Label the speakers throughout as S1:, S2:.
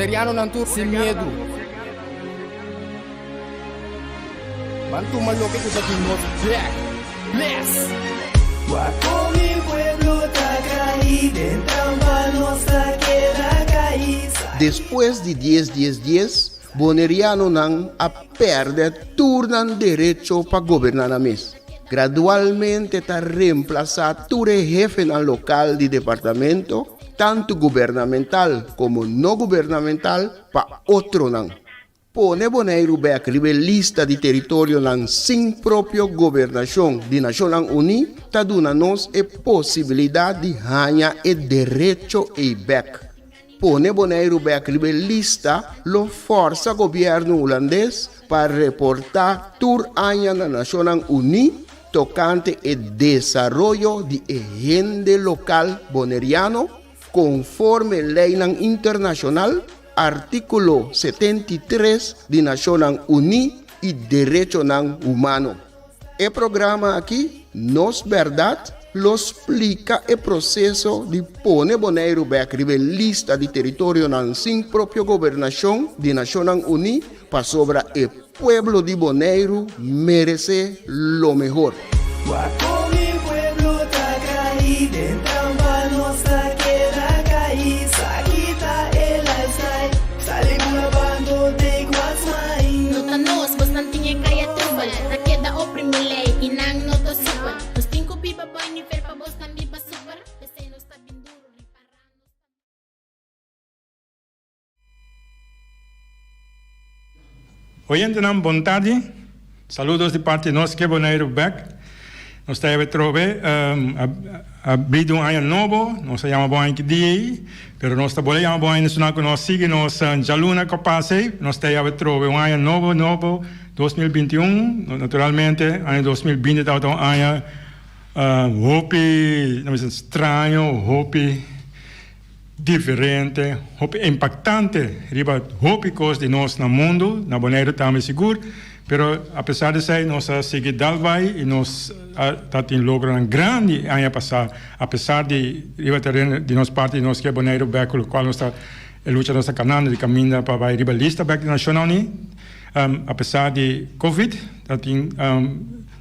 S1: Bonerianonan tur sin miedu. Ban tuma loke ku ta di nos bek. Bless!
S2: Wak kon mi pueblo ta kai den trampa nos ta keda kai.
S3: Despues di dies dies dies, Bonerianonan a pèrdè tur nan derecho pa goberná nan mes. Gradualmente ta remplasá tur e hefenan lokal di departamento, tantu gubernamental komo no gubernamental, pa otronan. Pone Boneiru bèk riba e lista di teritorionan sin propio gobernashon di Nashonnan Uní ta duna nos e posibilidat di haña e derecho ei bèk. Pone Boneiru bèk riba e lista lo fòrsa gobièrnu hulandes pa reportá tur aña na Nashonnan Uní tokante e desaroyo di e hende lokal boneriano konforme leinan internashonal, artíkulo 73 di Nashonnan Uní i derechonan humano. E programa aki, Nos Bèrdat, lo splika e proseso di pone Boneiru bèk riba e lista di teritorionan sin propio gobernashon di Nashonnan Uní pasobra e pueblo di Boneiru meresé lo mehor.
S2: Wak kon mi pueblo ta kai den trampa nos ta keda kai sa kita e lifestyle sali bula bando take what's mine.
S4: No ta nos, bosnan tin e kaya trubel Ta keda oprimi lei i nan no ta supel Nos tin ku biba boi nivel pa bosnan biba super P'esei nos ta bin duru ripará nos ta.
S5: Oyentenan bon tardi, saludos di parti nos ke Boneiru bek. Nos ta hebe trobe a bida un aña nobo, nos a yama bon aña ki dia ei, pero nos ta bole yama bon aña esunnan ku nos sigui nos djaluna ku a pasa ei, nos ta hebe trobe un aña nobo nobo 2021, naturalmente aña 2020 tabata un aña hopi, no bisa straño, hopi. Diferente, hopi impactante riba hopi cos di nos na mundo, na Boneiru tambe sigur, pero apesar di esey nos a sigui dal bay y nos a ta tin logronan grandi e aña pasa, apesar di riba tereno di nos parti di nos ke Boneiru bek cu locual nos ta e lucha nos ta canando di caminda pa bay riba lista bek di Nacionnan Uní, apesar di covid ta tin.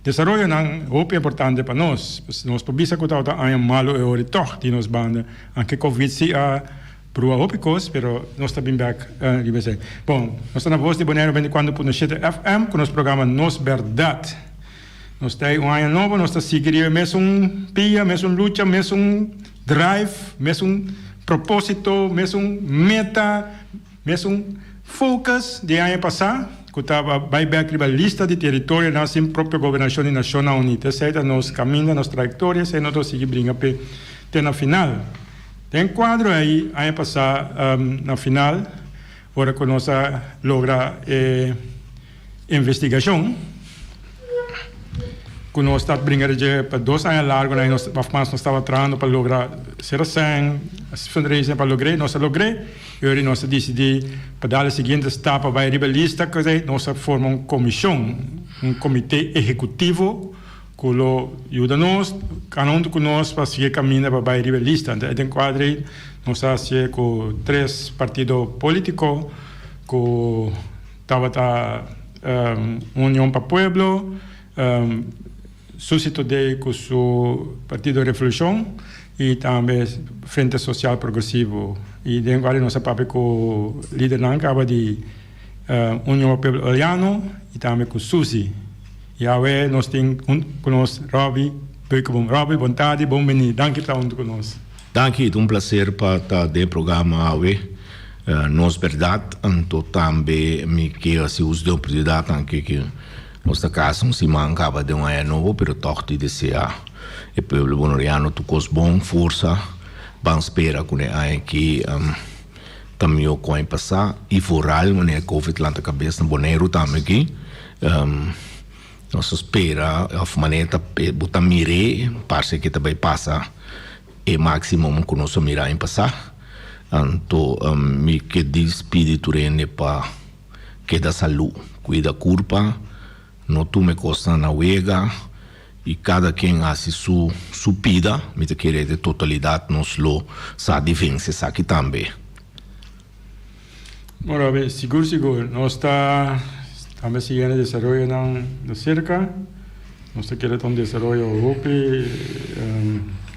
S5: Desaroyonan hopi importante pa nos. Nos por bisa ku tabata aña malu e ora tòg di nos banda. Anke covid si a prua hopi kos, pero nos ta bin bèk riba esei. Bon, nos ta na Voz di Boneiru 24.7 FM ku nos programa Nos Bèrdat. Nos ta ei un aña nobo, nos ta sigui riba e mesun pia, mesun lucha, mesun drive, mesun propósito, mesun meta. Mesun focus di aña pasá ku ta bai bèk riba lista di teritorionan sin propio gobernashon di Nashonnan Uní. Esei ta nos kaminda, nos trayektoria, esei nos lo sigui bringa p'e te na final. Den kuadro ei, aña pasá na final, ora ku nos a logra e investigashon ku nos ta bringa di dje pa dos aña largo na nos of mas nos tabata trahando pa logra sera sèn fundraising pa logr'é nos a logr'é i ora nos a disidí pa dal e siguiente stap pa bai riba lista kosei nos a forma un komishon un komité ehekutivo ku lo yuda nos kana huntu ku nos pa sigui e kaminda pa bai riba e lista anto den kuadro ei nos a hasié ku tres partido politiko ku Tabata Union pa Pueblo, Susi Thodé ku su Partido Revolushon i tambe Frente Sosial Progresivo. I den kual nos a papia ku lidernan kaba di Union pa Pueblo Oriano i tambe ku Susi. I awe nos tin huntu ku nos Robby Beukeboom. Robby, bon tardi, bon bini. Danki pa ta huntu ku nos.
S6: Danki, ta un placer pa ta den e programa awe, Nos Berdad, anto tambe mi ke hasi uso di oportunidad anke ke nos ta casa un siman caba den un aña nobo, pero toch di desea e pueblo boneriano tur cos bon, forsa, ban spera cu e aña aki ta miho cu aña pasa y vooral wanneer covid lanta cabes na Boneiru tambe aki. Nos ta spera of manera ta bo ta mir'é parse ke ta bai pasa e maximum ku nos a mira aña pasá. Anto mi ke dispidi tur hende pa keda salú, kuida kurpa, no tuma e kosnan na wega i kada ken hasi su su pida. Mi ta kere den totalidat nos lo sa di vense esaki tambe.
S5: Bon Robby, sigur sigur nos ta tambe siguiendo e desaroyonan de serka. Nos ta kere ta un desaroyo hopi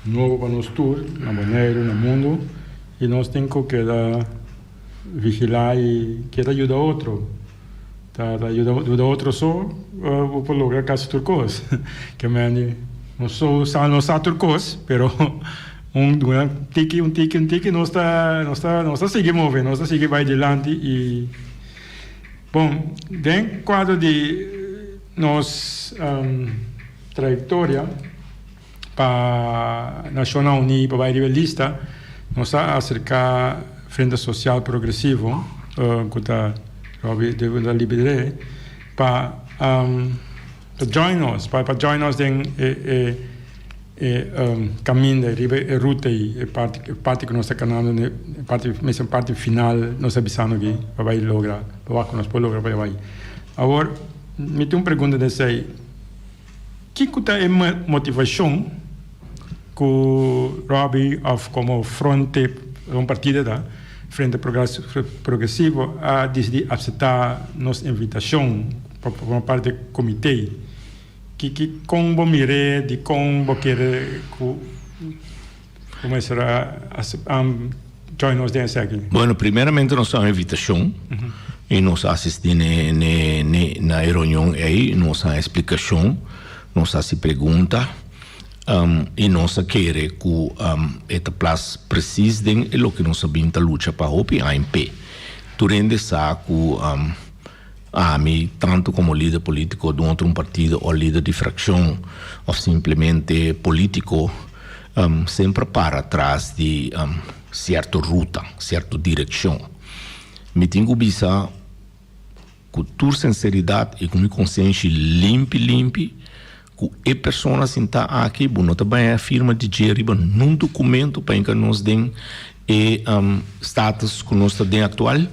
S5: nobo pa nos tur na Boneiru, na mundu i nos tin ku keda vigilá i keda yuda otro. Ta yuda otro so bo por logra kasi tur kos. Ke mende nos so sa no sa tur kos pero un duna tiki un tiki un tiki nos ta nos ta nos ta sigui move nos ta sigui bai dilanti i bon den kuadro di nos trayektoria pa Nashonnan Uní pa bai riba e lista, nos a aserká Frente Sosial Progresivo, ku ta Robby de la Libidré, pa join nos, pa join nos den e e kaminda riba e ruta ei, e parti e parti ku nos ta kanando, e parti mester parti final nos ta bisando aki pa bai logra, pa wak ku nos por logra pa bai. Awor mi tin un pregunta den esei. Kiko ta e motivashon ku Robby òf komo fronte un partido ta, Frente Progresivo, a disidí aseptá nos invitashon pa forma parti di e komité? Ki kon bo mir'é, dikon bo kere ku bo mester a join nos den esaki?
S6: Bueno, primeramente nos ta un invitashon i nos a asistí na e reunion ei, nos a esplikashon, nos a hasi pregunta i nos a kere ku e ta plas presis den e loke nos a bin ta lucha pa hopi aña p'e. Tur hende sa ku Ami, tantu komo lider polítiko di un otro un partido o lider di frakshon òf simplemente polítiko, semper a para tras di sierto ruta, sierto direkshon. Mi tin ku bisa ku tur sinseridat i ku mi konsenshi limpi limpi ku e persona sintá aki bo no ta baña firma di dje riba nun dokumento pa hinka nos den e status ku nos ta den aktual,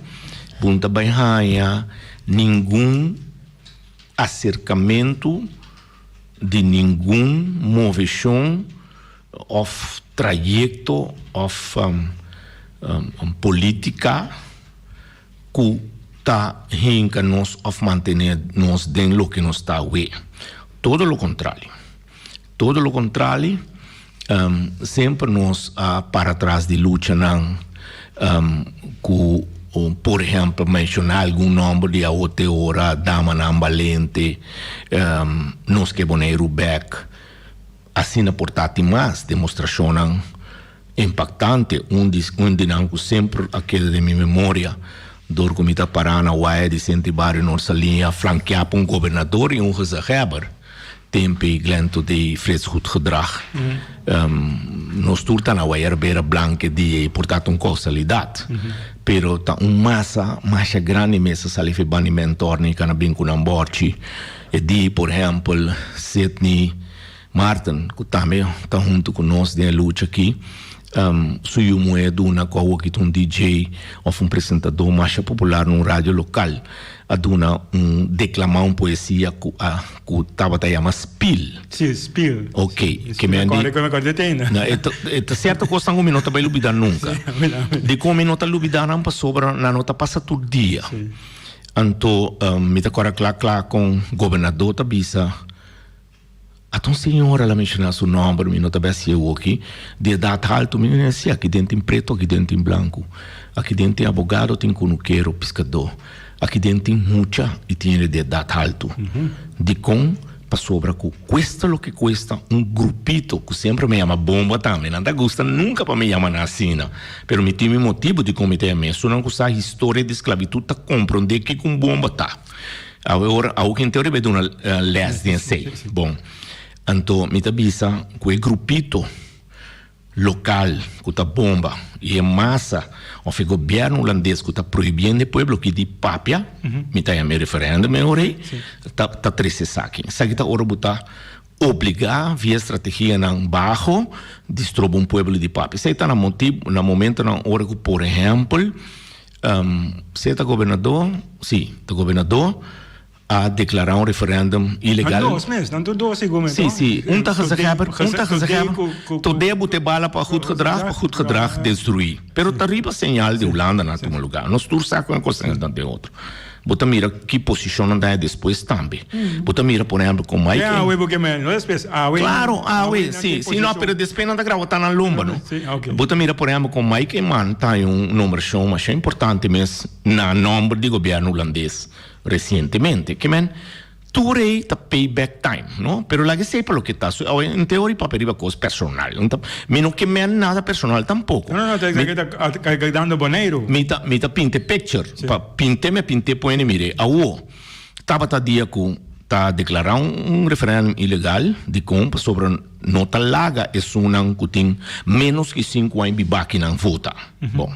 S6: bo no ta bai haña ningun aserkamentu di ningun moveshon òf trayekto òf polítika. Ku ta hinka nos òf mantené nos den loke nos ta awe. Todo lo kontrali. Todo lo kontrali, semper nos a para tras di luchanan ku, por ehèmpel, menshoná algun nòmber di awo te ora, damanan balente, nos ke Boneiru bèk. Asina por ta tin mas demostrashonnan Impactante, un di un di nan cu semper a keda den mi memoria, dor cu mi ta para na waya di Senti Bario Noord Saliña flankea pa un gobernador y un gezaghebber, tempe Glenn Todé y Frits Goedgedrag. Nos tur ta na waya Ribera Blanca e dia y por ta ta un causalidad, pero ta un masa masha grandi mes a sali fi bani Mentorne y cana bin cu nan borchi. E dia, por ehempel, Sidney. Maarten, ku tambe ta huntu ku nos den e lucha aki, su yu muhé duna ku awoki ta un DJ òf un presentadó masha popular na un radio lokal, a duna un deklamá un poesia ku a ku tabata yama Spiel.
S5: Sí, Spiel.
S6: Ok, ke men di.
S5: Mi kòrda te ainda.
S6: No, e ta e ta sierto kosnan ku mi no ta bai lubidá nunka. Dikon mi no ta lubidá nan? Pasobra nan no ta pasa tur dia. Anto mi ta kòrda kla kla kon gobernadó ta bisa. Ata un señora la menciona su nomber, mi no ta bay hacié awoki, di edad halto, mi no si aki den tin preto, aki den tin blanco, aki den tin abogado, tin cunukero, piscadó, aki den tin mucha y tin hende di edad halto. Dicon? Pasobra cu cuesta loke cuesta un grupito cu semper mi yama bomba tambe, nan ta gusta nunca pa mi yama nan asina, pero mi tin mi motibo dicon mi ta yama esunnan cu sa historia di sclavitud ta compronde kico un bomba ta. Awe ora awe ken te riba duna les den esei. Bon, anto mi ta bisa ku e grupito lokal ku ta bomba i e masa òf e gobièrnu hulandes ku ta prohibiendo e pueblo ki di papia, mi ta yama e referèndum e ora ei, ta ta trese esaki. Esaki ta ora bo ta obligá via strategianan baho di stroba un pueblo di papia. Esei ta na motibu na momentonan ora ku por ehèmpel, Sea ta gobernadó, sí, ta gobernadó. A deklará un referèndum ilegal.
S5: Nan dos mes, nan tur dos segun mi.
S6: Sí, sí. Un ta gezaghebber, un ta gezaghebber. Todé bo te bala pa goed gedrag, pa goed gedrag destruí. Pero ta riba señal di Hulanda nan a tuma lugá. Nos tur sa ku un kos nan den otro. Bo ta mira ki posishon nan ta haña despues tambe. Bo ta mira por ehèmpel kon Mike.
S5: Te awe bo ke men, no despues, awe.
S6: Klaro, awe, sí. Sí, no, pero despues nan ta grabotá nan lomba, no?
S5: Sí, oke.
S6: Bo ta mira por ehèmpel kon Mike Eman ta haña un nombrashon masha importante mes na nòmber di gobièrnu hulandes. Recientemente. Ke men, tur ei ta pay back time, no? Pero laga esei pa loke ta. So, awe en teoria papia riba cos personal. Un ta, mi no ke men nada personal tampoco.
S5: No, no, no, ta
S6: Mi
S5: ta ta dando Boneiru.
S6: Mi ta, mi ta pinta e picture.
S5: Si.
S6: Pa pint'e mi a pint'e pone mire. Awo, tabata dia cu ta declara un, un referendum ilegal. Dicon? Pasobra no ta laga esunnan cu tin menos ki sinku aña biba akinan vota. Bon.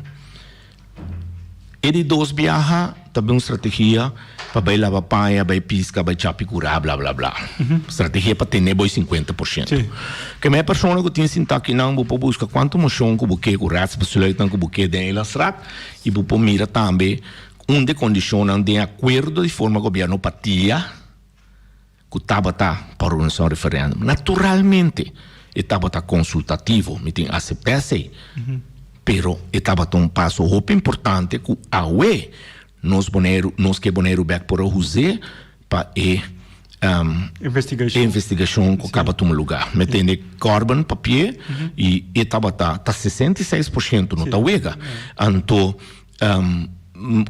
S6: E di dos biaha ta bin un strategia pa bai laba paña, bai pisca, bai chapi cura, bla bla bla. Strategia pa tene bo e cincuenta por ciento. Ke me persona cu tin sinta akinan bo por busca cuanto mocion cu bo ke, cu raadsbesluitnan cu bo ke den Eilandsraad y bo por mira tambe unda e condicionnan den acuerdo di forma gobierno patia. Ku tabata pa organisa un referendum. Naturalmente e tabata konsultativo, mi tin aseptá esei, pero e tabata un paso hopi importante ku awe nos Boneiru, nos ke Boneiru bèk por a us'é pa e investigashon ku kaba tuma lugá. Mi tende Corben papi'é i e tabata ta 66% no ta wega. Anto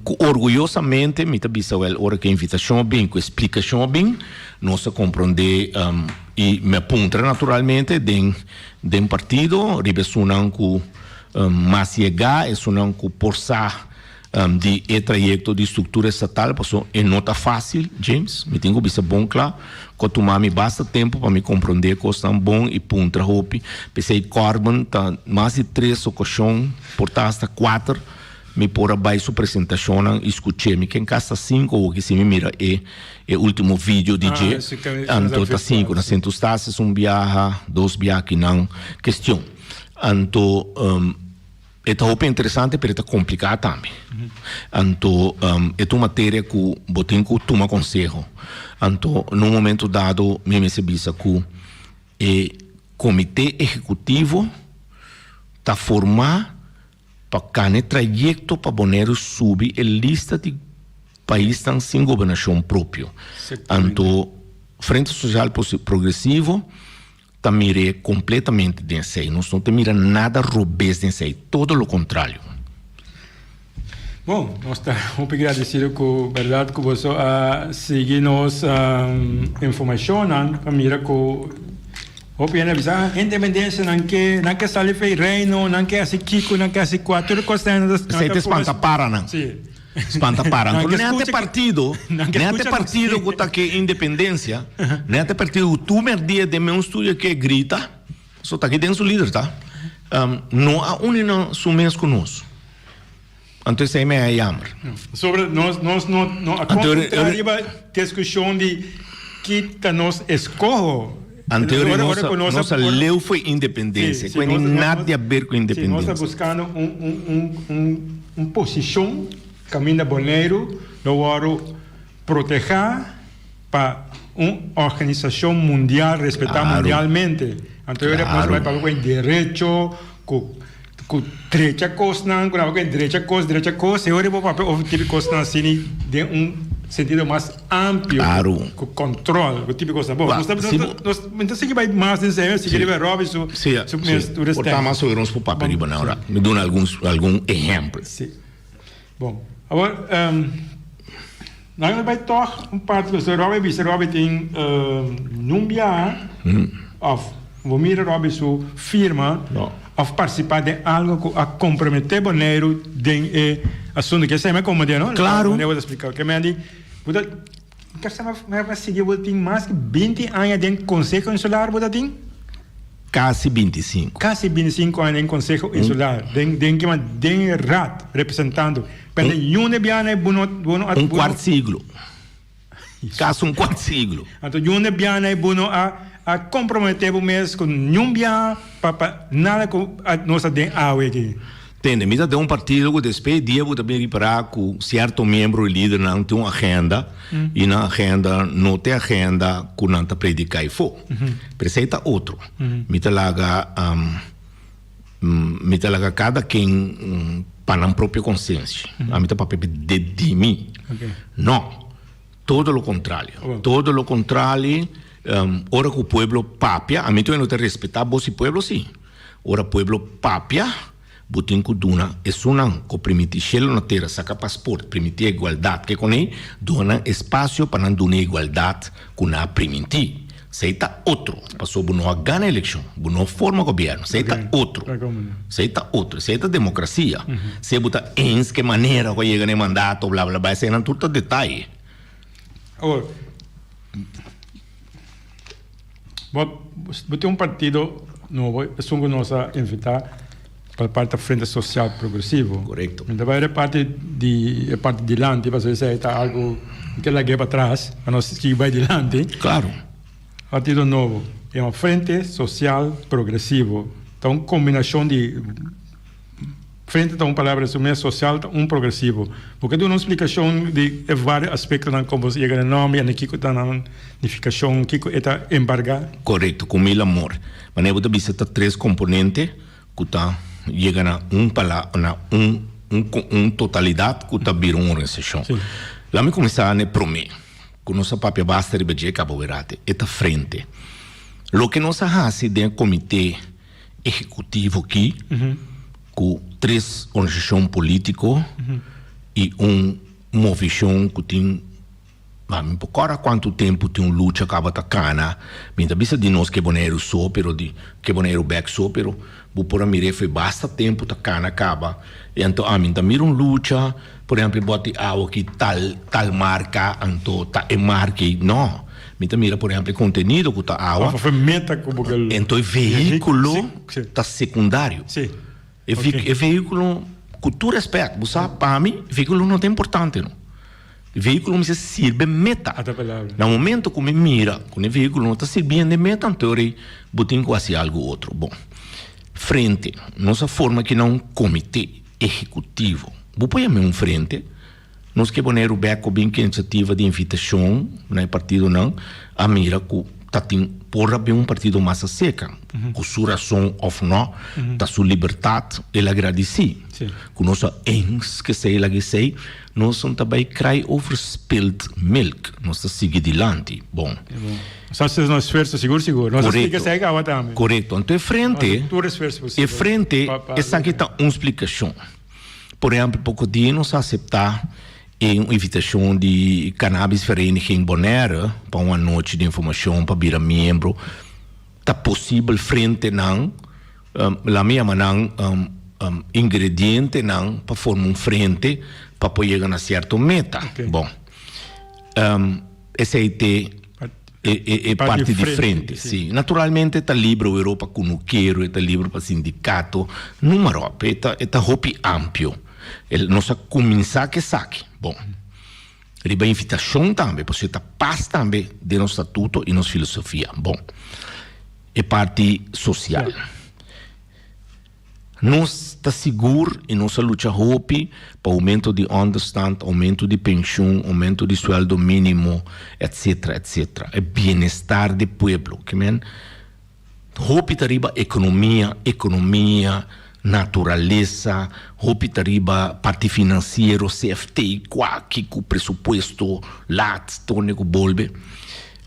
S6: Ku orguyosamente mi ta bisa wel ora ku e invitashon a bin, ku e splikashon a bin, nos a komprondé i mi a puntra naturalmente den den partido riba esunnan ku mas yegá, esunnan ku por sa di e trayekto di struktura estatal pasobra e no ta fásil, James, mi tin ku bisa bon kla ku a tuma mi basta tempu pa mi komprondé kosnan bon i puntra hopi. P'esei Corben ta mas di tres okashon. Por ta hasta kuater mi por a bai su presentashonnan i skuch'é. Mi ken kasta sinku awoki si mi mira e e ultimo video di dje. Anto ta sinku. Na Sint Eustatius un biaha, dos biaha kinan kestion. Anto e ta hopi interesante pero e ta kompliká tambe. Anto e ta un materia ku bo tin ku tuma konseho. Anto na un momento dado mi mester bisa ku e Komité Ehekutivo ta formá pa kana e trayekto pa Boneiru subi e lista di paisnan sin gobernashon propio. Anto Frente Sosial Progresivo ta mir'é kompletamente den esei. Nos no ta mira nada robes den esei, todo lo kontrario.
S5: Bon, nos ta hopi gradecido cu berdad cu boso a sigui nos informacionnan pa mira cu hopi hende a bisa, ah, independencia nan ke, nan ke sali fei reino, nan ke haci kico, nan ke haci cua, tur cos nan ta
S6: Esey ta espanta paranan.
S5: Sí.
S6: Espanta para.
S5: Nan ke
S6: Nete
S5: scucha
S6: partido,
S5: nan ke
S6: nete
S5: scucha
S6: partido cu ta ke independencia, nete partido cu tur merdia den mes un studio ke grita, so ta aki den su lider ta, no a uni nan su mes cu nos. Anto esei mi a jammer.
S5: Sobre nos nos no no a
S6: Anto
S5: concentra riba discusion di ki ta nos escoho.
S6: Anto
S5: Ora
S6: nos
S5: ora cu nos
S6: nos a leu fo'i independencia,
S5: Si,
S6: cu
S5: si,
S6: e
S5: nos
S6: ni
S5: nos
S6: nada di haber cu
S5: si, nos ta
S6: independencia.
S5: buscando un un un un un posicion caminda Boneiru lo wòrdu proteha pa un organisacion mundial respeta
S6: Claro.
S5: mundialmente. Anto ora nos
S6: Claro.
S5: bai papia cu e derecho cu Ku drecha kosnan, ku nan por drecha kos, drecha kos, e ora bo papia over tipo kosnan asina den un sentido mas amplio,
S6: Claro.
S5: ku kontrol, ku tipo kosnan. Bo,
S6: Ba,
S5: nos ta,
S6: si bo-
S5: nos, mi ta sigui bai mas den serio, sigui
S6: Sí.
S5: riba Robby su,
S6: Sí,
S5: su
S6: sí.
S5: mes tur
S6: Por ta
S5: esnan.
S6: mas sobre nos por papia
S5: Bon,
S6: riba nan
S5: sí.
S6: ora. Mi duna algun, algun ehempel.
S5: Sí. Bon, awor, um, nan a bai tòg un parti pasobra Robby bisa Robby tin um, nun biaha òf bo mira Robby su firma
S6: No.
S5: òf partisipá den algo ku a komprometé Boneiru den e asuntu ke esei mi a komprendé no?
S6: Claro.
S5: Boneiru bo ta splika ke men di bo ta Kasa mi a sigui bo tin mas ki binti aña den Konseho Insular bo ta tin?
S6: Kasi 25.
S5: Kasi 25 aña den Konseho Insular, den den kima den Raad representando. Pero den yunde biaha bo no bo no a
S6: Un kuart siglo. Kasi un kuart siglo.
S5: Anto yunde biaha bo no a a komprometé bo mes ku niun biaha pa pa nada ku nos ta den awe aki.
S6: Tende, mi ta den un partido ku despues di dia bo ta bin ripará ku sierto miembro i lidernan tin un agenda i nan agenda no ta e agenda ku nan ta prediká efó. Pero esei ta otro. Mi ta laga mi ta laga kada ken pa nan propio konsensia. Ami ta papia di mi. No. Todo lo contrario. Todo lo contrario, ora cu pueblo papia, ami todavia no ta respeta bos di pueblo si. Ora pueblo papia, bo tin cu duna esunnan cu primiti cielo na tera, saca paspoort, primiti igualdad, ke con ey? Duna nan espacio pa nan duna e igualdad cu nan a priminti. Esey ta otro, pasobra bo no a gana eleccion, bo no a forma gobierno, esey ta otro. Esey ta otro, esey ta democracia. Si bo ta eens ke manera cu a yega na e mandato, bla bla bla, eseynan tur ta detaye.
S5: Awor, bo bo tin un partido nobo, esun cu nos a invita pa parti Frente Social Progresivo.
S6: Corecto.
S5: Mi ta bay reparti di e parti dilanti pasobra esey ta algo cu ke lag'e patras pa nos sigui bay dilanti.
S6: Claro.
S5: Partido nobo yama Frente Social Progresivo. Ta un combinacion di Frente ta un palabra su mes, social ta un progresivo. Bo ke duna un splicacion di e varios aspectonan con bo yega na nomber y kico ta nan nificacion, kico e ta embarga?
S6: Corecto, cu mil amor. Manera bo ta bisa ta tres componente cu ta yega na un pala na un un un totalidad cu ta bira un organisacion. Laat mi cuminsa na e prome cu nos a papia basta riba dje cabo werate, e ta frente. Loke nos a haci den e comite ehecutivo aki cu tres organisacion politico y un movicion cu tin Ma mi por kòrda kuantu tempu tin un lucha kaba ta kana. Mi ta bisa di nos ke Boneiru so, pero di ke Boneiru bèk so, pero bo por a mir'é fo'i basta tempu ta kana kaba. I anto ami ta mira un lucha, por ehèmpel e bòt di awa aki tal tal marka, anto ta e marka ei. No, mi ta mira por ehèmpel e kontenido ku ta awa.
S5: Òf e meta ku bo ke.
S6: Anto e vehíkulo ta sekundario. E vehíkulo, ku tur rèspèt, bo sa, pa mi vehíkulo no ta importante no. E vehíkulo mester sirbi meta. Na momento ku mi mira ku e vehíkulo no ta sirbiendo e meta, anto ora ei bo tin ku hasi algu otro. Bon, frente, nos a forma kina un komité ehekutivo. Bo por yam'é un frente. Nos ke Boneiru bèk ku bin ku inisiativa di invitashon na e partidonan a mira ku ta tin por a bin un partido mas aserka. Ku su rason òf nò, ta su libertat, el a gradisí. Ku nos a eens kesei el a gesei. Nos no ta bay cry over spilt milk, nos ta sigui dilanti. Bon.
S5: Nos ta haci nos esfuerzo sigur sigur. Nos a splica esey caba tambe.
S6: Corecto. Anto e frente, e frente, esaki ta un splicacion. Por ehempel, poco dia nos a acepta e un invitacion di Cannabis Vereniging Bonaire pa un anochi di informacion pa bira miembro. Ta posibel frentenan, laat mi yama nan ingredientenan pa forma un frente pa por yega na cierto meta. Bon, esey te e parti di frente. Si, naturalmente ta libre wero pa kunukero, e ta libre pa sindicato, numero op, e ta e ta hopi ampio. Nos a cuminsa cu esaki. Bon. Riba invitashon tambe, pasobra e ta pas tambe den nos statuto i nos filosofia. Bon, e parti sosial. Nos ta sigur i nos a lucha hopi pa oumento di ònderstand, oumento di penshun, oumento di suèldo mínimo, etsetera, etsetera. E bienestar di pueblo. Ke men? Hopi ta riba ekonomia, ekonomia, naturalesa, hopi ta riba parti finansiero, CFT, kua, kiko, presupuesto, laat, tone ku bolbe.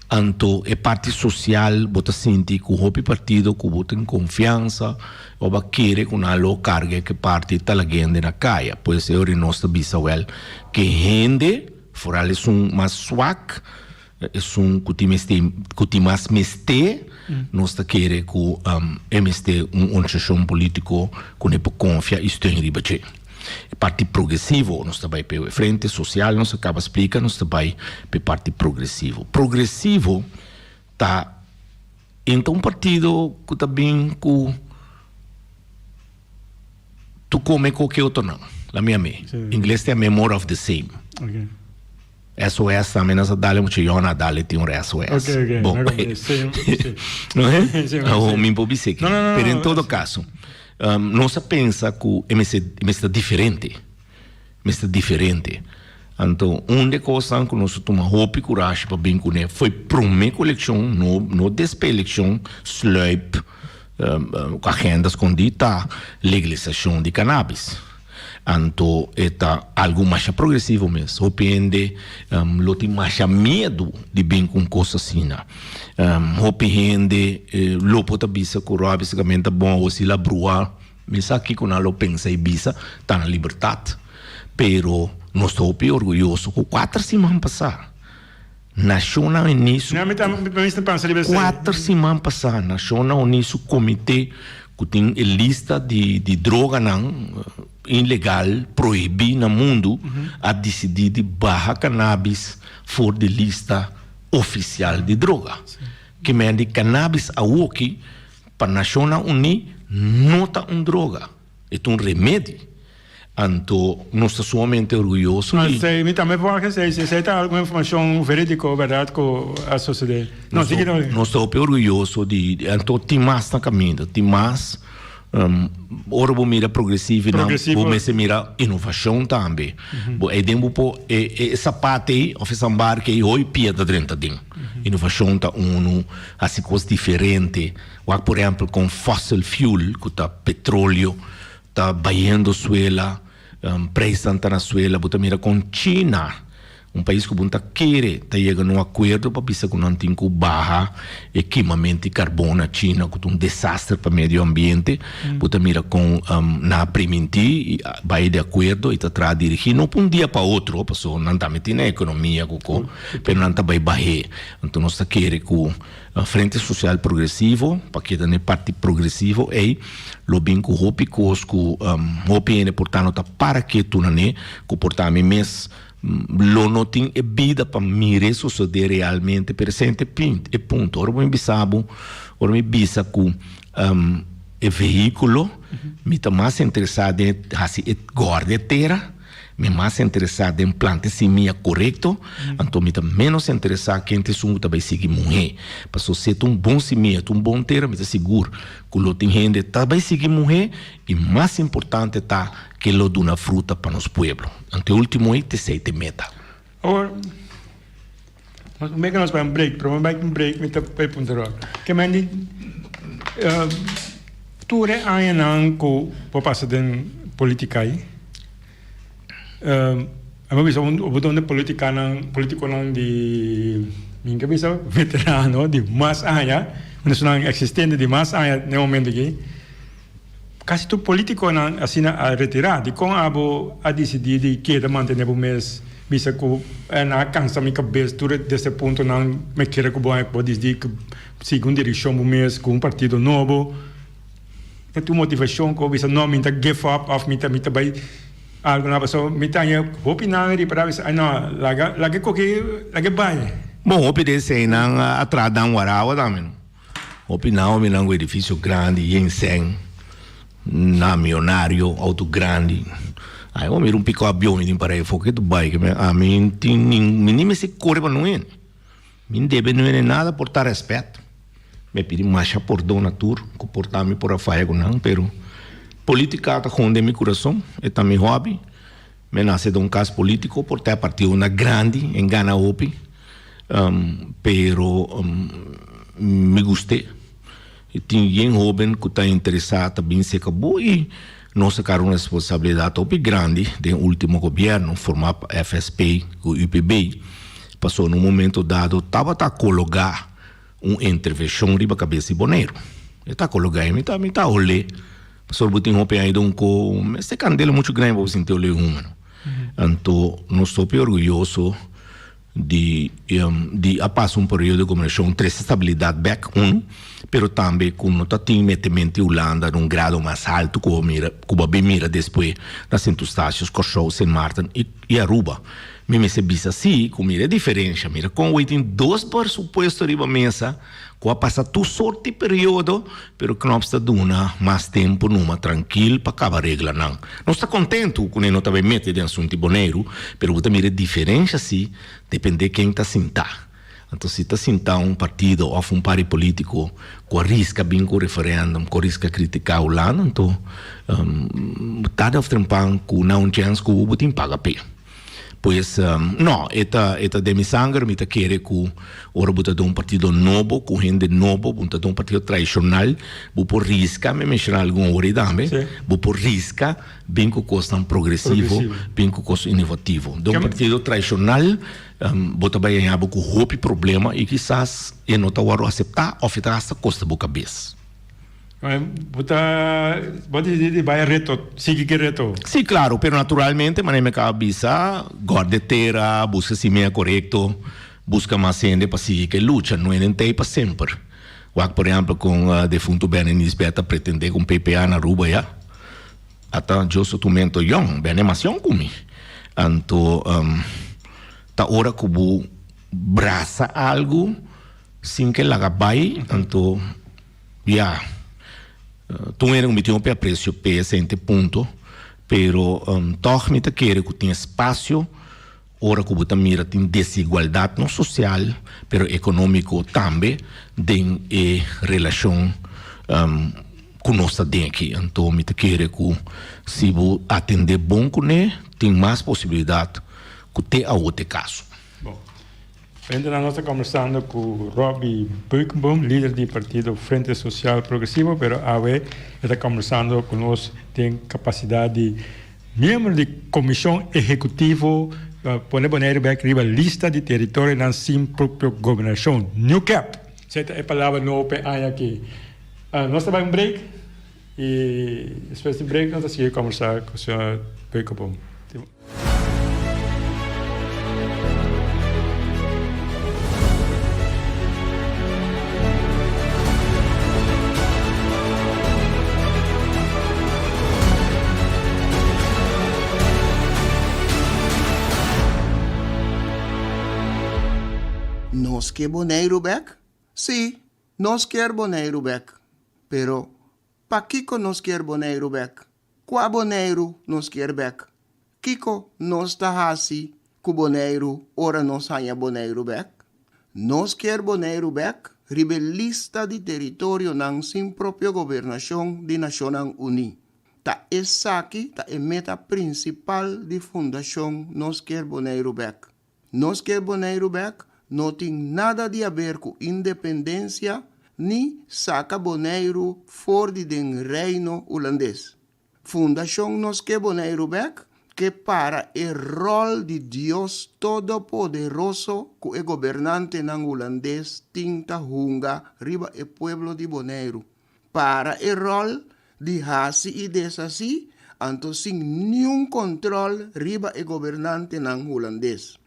S6: Anto e parti sosial bo ta sinti ku hopi partido ku bo tin konfiansa o bo a kere ku nan lo karga e parti ta lagende na kaya. Pues e ora nos ta bisa wèl ke hende, foral esun mas swak, Esun ku tin mester ku tin mas mester, nos ta kere ku e mester un organisashon polítiko ku ne por konfia i steun riba dje. E parti progresivo nos ta bai p'e frente sosial nos a kaba splika nos ta bai p'e parti progresivo. Progresivo ta enta un partido ku ta bin ku tu kome koke otronan. La mi a mi. Ingles ta yama more of the same. SOS tambe nos a dale mucho yona a dale tin un SOS.
S5: Ok, ok.
S6: Bon.
S5: No, sí, sí.
S6: No, eh?
S5: Sí,
S6: Oh,
S5: sí.
S6: mi por bisa aquí.
S5: No, no, no,
S6: Pero en
S5: no,
S6: todo
S5: sí.
S6: caso, Nos a pensa ku e mester e mester ta diferente, mester ta diferente. Anto un di e kosnan ku nos a tuma hopi kurashi pa bin kuné foi promé ku elekshon, no no despues elekshon sluip ku agenda skondí ta legalisashon di kanabis. Anto e ta algu masha progresivo mes. Hopi hende lo tin masha miedu di bin ku un kos asina. Hopi hende lo por ta bisa ku Roy basikamenti ta bon awo si la brua. Mi sa kiko nan lo pensa i bisa, ta nan libertat. Pero nos ta hopi orguyoso ku kuater siman pasá Nashonnan Uní su Kuater siman pasá Nashonnan Uní su komité ku tin e lista di di droganan ilegal prohibí na mundu a disidí di baha kanabis for di lista ofisial di droga. Ke men di kanabis awoki pa Nashonnan Uní no ta un droga. E ta un remedi. Anto nos ta sumamente orguyoso di.
S5: Esei, mi tambe por wak esei. Si esei ta algun informashon verídiko, bèrdat, ku a sosodé. No, sigui no.
S6: Nos ta hopi orguyoso di. Anto tin mas na kaminda. Tin mas. Ora bo mira progresivo nan, bo mester mira inovashon tambe. Bo ei den bo por e sapat ei òf e sambarka ei hoi pia ta drenta den. Inovashon ta unu, hasi kos diferente. Wak por ehempel kon fossil fuel ku ta petroleo ta bayendo suela, prijsnan ta na suela. Bo ta mira kon China, un pais ku bo no ta kere, ta yega na un akuerdo pa bisa ku nan tin ku baha e kimamento di karbon na China ku ta un desaster pa medio ambiente. Bo ta mira kon nan a primintí i a bai di akuerdo i ta traha dirigí, no pa un dia pa otro, pasobra nan tambe tin nan ekonomia ku ko, pero nan ta bai bah'é. Anto nos ta kere ku. Frente Social Progresivo, pa keda na e parti progresivo ei, lo bin ku hopi kos ku hopi hende por ta no ta para ketu na ne, ku por ta mi mes lo no tin e bida pa mir'é sosodé realmente, pero esei ta e punto. Ora bo mi bisa bo, ora mi bisa ku e vehíkulo, mi ta mas interesá den hasi e gòrda e tera. Mi mas interesá den planta e simia korekto, anto mi ta ménos interesá ken ta esun ku ta bai sigui muhé. Pasobra si e ta un bon simia, ta un bon tera, mi ta sigur ku lo tin hende ta bai sigui muhé i mas importante ta ke lo duna fruta pa nos pueblo. Anto e último ei ta esei ta e meta.
S5: Awor, nos mei ku nos bai un break, promé bai un break mi ta bai puntra Rob. Ke men di tur e añanan ku bo pasa den politika ei, Ami a bisa un bo ta politikanan politikonan di mi ke bisa veterano di mas aña un esunnan eksistente di mas aña na e momento aki kasi tur politikonan asina a retira dikon abo a disidí di keda mantene bo mes bisa ku nan a kansa mi kabes tur desde e puntonan mi kere ku bo a disidí sigui un direkshon bo mes ku un partido nobo. Ta tur motivashon ku bo bisa no mi ta give up òf mi ta mi ta bai algu na pasobra mi ta haña hopi nan ripará bisa ai no laga laga e koke laga e bai.
S6: Bon hopi den eseinan a traha dan warawa tambe no. Hopi nan hopi nan ku edifisio grandi yen sèn na mionario outo grandi ai bo mira un piko avion mi tin para efo ke tu bai ke ami tin mi ni mester kore pa nun hende. Mi debe nuene nada por ta respet. Mi a pidi masha pordon na tur ku por ta mi por a faya ku nan, pero politica ta hon den mi kurason, e ta mi hobby. Mi a nase den un kas politico, por ta e partidonan grandi en gana hopi, pero mi gust'é. I tin yen hoben ku ta interesá ta bin seka bo i nos a kara un responsabilidat hopi grandi den ultimo gobièrnu formá pa FSP ku UPB pasobra na un momento dado tabata kologá un intervenshon riba kabes di Boneiru. E ta kologá i mi ta mi ta olé pasobra bo tin hopi aña don ku mester kandela muchu grandi pa bo sinti olé huma no. Anto nos ta hopi orguyoso. Di di a pasa un periodo di gobernashon trese stabilidat bek un, pero tambe ku no ta tin metemento di Hulanda na un grado mas haltu ku bo mira ku bo a bin mira despues na Sint Eustatius, Kòrsou, Sint Maarten i i Aruba. Mi mester bisa si ku mira e diferensha, mira kon awor tin dos presupuesto riba mesa ku a pasa tur sort di periodo, pero Knops ta duna mas tempu numa trankil pa kaba regla nan. Nos ta kontentu ku ne no ta bai mete den asuntu di Boneiru, pero bo ta mira e diferensha si depende ken ta sintá. Anto si ta sinta un partido of un pari politico cu a risca bin cu referendum, cu a risca critica Hulanda, anto tarde of trempan cu na un chens cu bo tin paga p'e. Pues, no, e ta e ta den mi sanger, mi ta kere cu ora bo ta den un partido nobo, cu hende nobo, bo ta den un partido tradicional, bo por risca, mi a menciona algun ora tambe, bo por risca bin cu cosnan progresivo, bin cu cos innovativo. Den un partido tradicional, Bo ta bai haña bo ku hopi problema i kisas e no ta wòrdu aseptá òf e ta hasta kosta bo kabes.
S5: Bo ta bo disidí di bai reto, sigui ki reto?
S6: Sí, klaro, pero naturalmente manera mi a kaba bisa, gòrda e tera, buska simia korekto, buska mas hende pa sigui ku e lucha, no hende ta ei pa semper. Wak por ehèmpel kon defuntu Benny Nisbet a pretendé ku un PPA na Aruba ya. Ata Joso tumento yon, bene mas yon ku mi. Anto ta ora ku bo brasa algu sin ke laga bai, anto ya, tur hende ku mi tin hopi apresio p'e esente punto, pero tòg mi ta kere ku tin espasio Ora ku bo ta mira tin desigualdat no sosial pero ekonómiko tambe den e relashon ku nos ta den aki. Anto mi ta kere ku si bo atendé bon kuné tin mas posibilidat ku te awo te kaso.
S5: Bon. Frente nos ta kombersando ku Robby Beukenboom, lider di partido Frente Sosial Progresivo, pero awe e ta kombersando ku nos den kapasidat di Miembro di Komishon Ehekutivo pa pone Boneiru bek riba lista di teritorionan sin propio gobernashon, NewCap. Esei ta e palabra nobo pa e aña aki. Nos ta bai un break i despues di break nos ta sigui kombersá ku señor Beukeboom.
S3: Nos ke Boneiru bek? Sí, nos kier Boneiru bek. Pero, pakiko nos kier Boneiru bek? Kua Boneiru nos kier bek? Kiko nos ta hasi ku Boneiru ora nos haña Boneiru bek? Nos kier Boneiru bek riba e lista di teritorionan sin propio gobernashon di Nashonnan Uní. Ta esaki ta e meta prinsipal di Fundashon Nos Kier Boneiru Bek. Nos Kier Boneiru Bek no tin nada di aber ku independensia ni saka Boneiru for di den Reino Hulandes. Fundashon Nos Ke Boneiru Bek ke para e ròl di Dios Todopoderoso ku e gobernantenan hulandes tin ta hunga riba e pueblo di Boneiru. Para e ròl di hasi i deshasí anto sin niun kontròl riba e gobernantenan hulandes.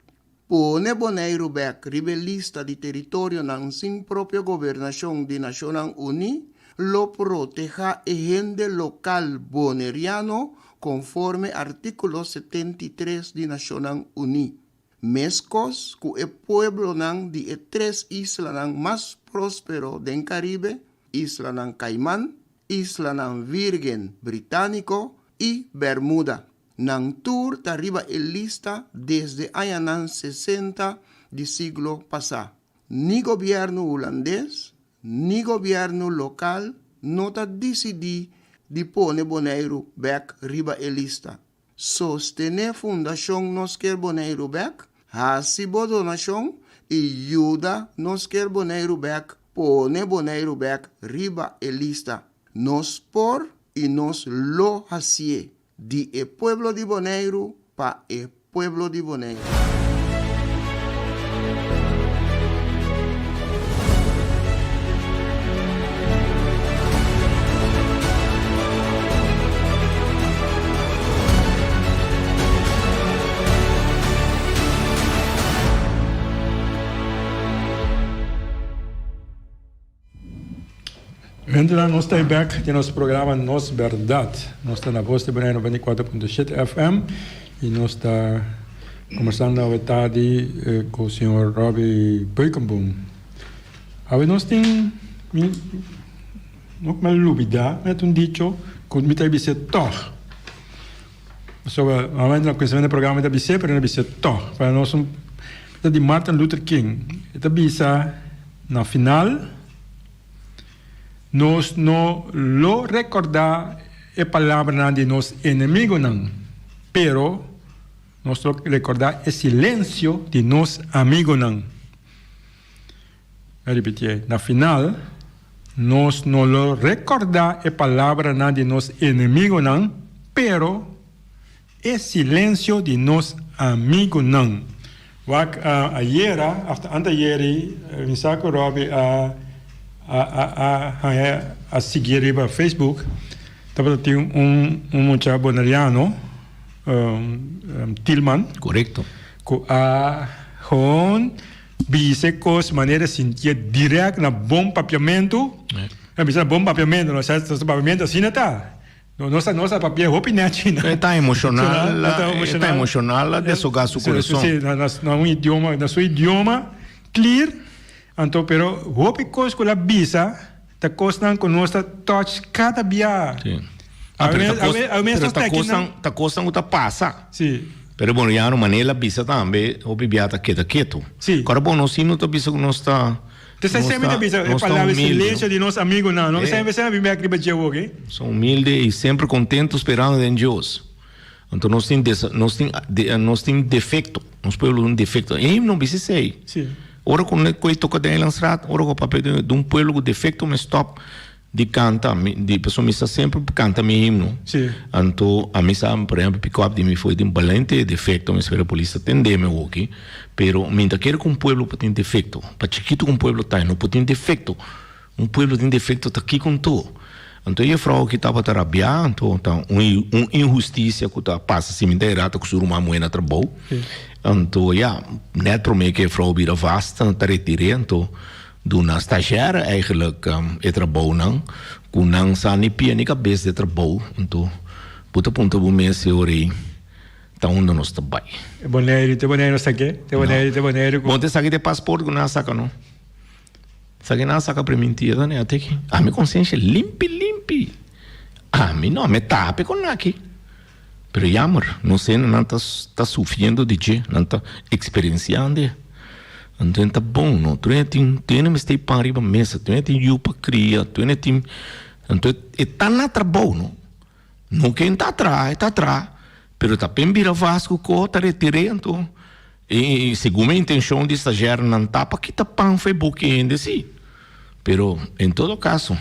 S3: Pone Boneiru bek riba e lista di teritorionan sin propio gobernashon di Nashonnan Uní lo protehá e hende lokal boneriano konforme artíkulo 73 di Nashonnan Uní, meskos ku e pueblonan di e tres islanan mas próspero den Karibe, Islanan Kaiman, Islanan Vírgen Britániko i Bermuda. Nan tur ta riba e lista desde añanan sesenta di siglo pasá. Ni gobièrnu hulandes ni gobièrnu lokal no ta disidí di pone Boneiru bèk riba e lista. Sostené Fundashon Nos Kier Boneiru Bèk, hasi bo donashon i yuda Nos Kier Boneiru Bèk pone Boneiru bèk riba e lista. Nos por i nos lo hasié. Di e pueblo di Boneiru pa e pueblo di Boneiru.
S5: Hendenan nos ta e bek den nos programa Nos Berdad. Nos ta na Voz di Bonaire 94.7 FM y nos ta conversando awe tardi cu señor Robby Beukenboom. Awe nos tin, mi no cu mi a lubida, mi a tin un dicho cu mi ta bisa tog. Pasobra normalmente na cuminsamentu di programa mi ta bis'é pero mi no bisa tog. Para nos un. Ta di Martin Luther King. E ta bisa na final, Nos no lo rekordá e palabranan di nos enemigunan, pero nos lo rekordá e silensio di nos amigunan. Mi a ripitié, na final, nos no lo rekordá e palabranan di nos enemigunan, pero E silensio di nos amigunan. Wak ayera of ta antayeri mi sa ku Robbie a a a haña a sigui riba Facebook tabata tin un un mucha boneriano Tilman.
S6: Korekto.
S5: Ku a gewoon bisa e kos manera sintié dirèkt na bon papiamentu. A bisa na bon papiamentu no sa papiamentu asina ta. No, nos ta, nos ta papia hopi nechi.
S6: E ta emocional, e ta emocional a deshoga su corazon.
S5: Si, na, na un idioma, na su idioma clear. Anto, pero hopi cos cu el a bisa ta cosnan cu nos ta touch cada bia.
S6: Si. Ah, pero ta cos, pero ta cosnan, ta cosnan cu ta pasa.
S5: Si.
S6: Pero bueno, ya no manera el a bisa tambe, hopi bia ta keda keto.
S5: Si.
S6: Ora bon, nos si no ta bisa cu nos ta.
S5: Te sa semper ta bisa e palabra silencio di nos amigunan, no? Semper semper bin bek riba dje oki.
S6: Son humilde y semper contento sperando den Dios. Anto nos tin nos tin nos tin defecto, nos pueblo tin defecto. E himno bisa esey.
S5: Si.
S6: Ora cu cu toca den Eilandstraat, ora cu papia di un pueblo cu defecto mi stop Di canta, mi, di, pasobra mi sa semper canta mi himno.
S5: Sí.
S6: Anto, ami sa, por ehempel, pick up di mi foi den balente defecto, mi spera polis ta tende mi awoki, pero mi ta kere cu un pueblo por tin defecto. Pa chikito cu un pueblo ta, e no por tin defecto. Un pueblo tin defecto ta kiko anto? Anto e juffrouw aki tabata rabia, anto ta un, un inhusticia cu ta pasa si mi ta e rata cu su ruman muhe na trabou.
S5: Sí.
S6: Anto, ya, net prome cu e juffrouw bira vast, ta retire, anto. Duna stagiaire eigenlijk e trabounan ku nan sa ni pia ni kabes di e trabou. Anto bo ta puntra bo mes e ora ei ta unda nos ta bai.
S5: E Boneiru, te Boneiru nos ta ke? Te Boneiru, te Boneiru ku.
S6: Bon te saki te paspoort ku nan a saka no. Saki nan a saka primintira ta ne ateki. Ami konsensia limpi limpi. Ami no, mi tape kon aki. Pero jammer, nos hende nan ta ta sufriendo di dje, nan ta eksperensiando e. Anto ta bon no, tur hende tin, tur hende mester pan riba mesa, tur hende tin yu pa kria, tur hende tin, anto e ta na trabou no, no ke ta traha, e ta traha, pero ta pen bira vas ku ko ta retir'é anto e segun mi intenshon di stazjèrnan ta pa kita pan for e boki hende si. Pero en todo caso,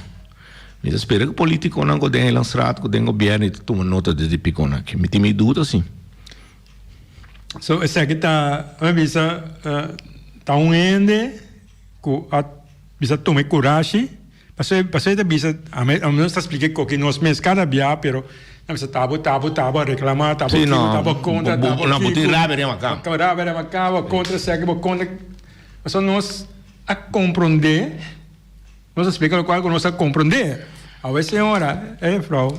S6: mi ta spera cu politiconan cu den Eilandsraad, cu den gobierno y ta tuma nota di di piconan aki. Mi tin mi duda si.
S5: So esaki ta, mi a bisa, ta un hende cu a bisa tuma e curashi, pasobra pasobra e ta bisa, ami ami nos ta splica e koki nos mes cada bia, pero nan bisa tabo tabo tabo a reclama, tabo
S6: Sí,
S5: kico,
S6: no,
S5: tabo contra,
S6: bo,
S5: tabo
S6: no, bo tin
S5: kico,
S6: rabia den waka.
S5: rabia den waka, bo contra esaki, bo contra, pasobra nos. A komprondé, nos a splika lokual ku nos a komprondé. Awe señora, e juffrouw,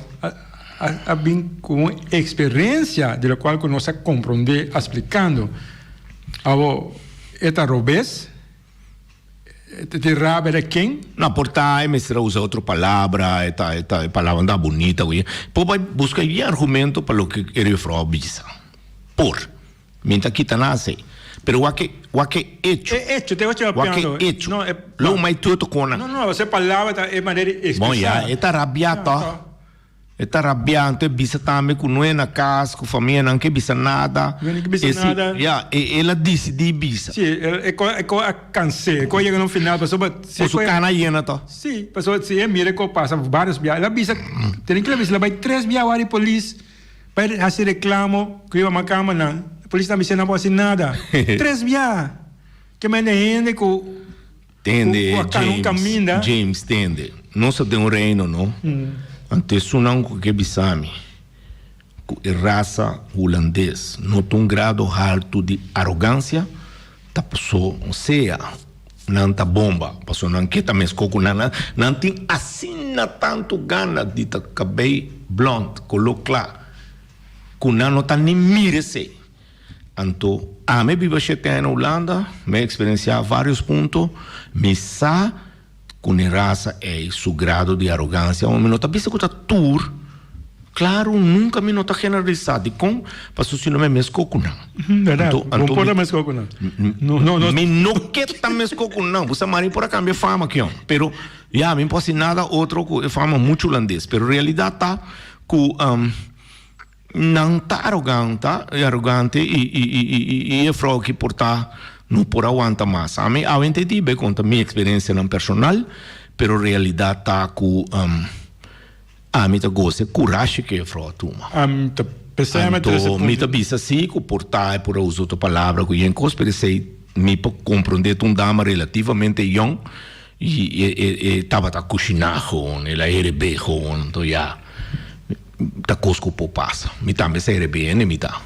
S5: a a bin ku un eksperensia di lokual ku nos a komprondé a splikando. Awo e ta robes, e ta tin rabia di ken?
S6: No, por ta e mester a usa otro palabra, e ta e ta e palabra no ta bunita. Por bai buska e argumento pa loke e juffrouw a bisa. Por. Mi ta kita nan asei. Pero wak e, wak e echo.
S5: E echo, te ocho
S6: Wak
S5: papiando.
S6: e echo.
S5: No, e,
S6: Lo mai tutu kona.
S5: No, no, e palabra ta e manera di expresá.
S6: Bon, ya, e ta rabiá tòg. E ta rabiá, anto e bisa tambe ku no e na kas, ku famianan ke bisa nada.
S5: No ke bisa
S6: E si,
S5: nada.
S6: ya, e el a disidí bisa.
S5: Sí, el, e ko, e ko a kans'é, e ko a yega na un final, pasobra si e
S6: Ku su
S5: ko
S6: kana yena tòg.
S5: Sí, pasobra si e mira e ko pasa vários biaha, el a bisa, tene ke el a bisa, el a bai tres biaha wak di polis. Pa e hasi reclamo cu riba makamba nan, e polis ta bisa nan por hasi nada. Tres bia! Ke mende hende cu
S6: Tende,
S5: cu a cana un
S6: James,
S5: caminda.
S6: James, tende. Nos ta den un reino, no? Anto esunnan cu ke bisa mi cu e rasa hulandes no ta un grado haltu di arogancia, ta paso, osea, nan ta bomba, paso nan ke ta meskó ku nan, nan, nan tin asina tantu gana di ta kabei blònd, koló kla, ku nan no ta ni mira esei. Anto, ami biba shete aña na Hulanda, mi a eksperensiá vários punto, mi sa ku ne rasa ei su grado di arogansia, mi no ta bisa ku ta tur. Claro, nunca mi no ta generalisa. Dicon? Pasobra si no mi mesco cu nan.
S5: Berdad. Bo no por ta mesco cu nan. No, no, no.
S6: Mi no ke ta mesco cu nan. Bo sa mari por a cambia fama kion. Pero ya, mi no por haci nada otro cu e fama mucho hulandes. Pero realidad ta cu nan ta aroganta, arogante y, y, y, y, y e vrouw aki por ta no por a wanta mas. Ami awente di bay conta mi experiencianan personal, pero realidad ta cu Ami ta gosa e kurashi ku e juffrouw a tuma.
S5: Ami ta pesei mi trese
S6: Anto mi ta bisa si ku por ta e por a usa otro palabra ku yen kos, pero esei mi por komprondé ta un dama relativamente yòn i e e e tabata kushiná gewoon, el a herebé gewoon, anto ya ta kos ku por pasa. Mi tambe sa herebé hende mi ta.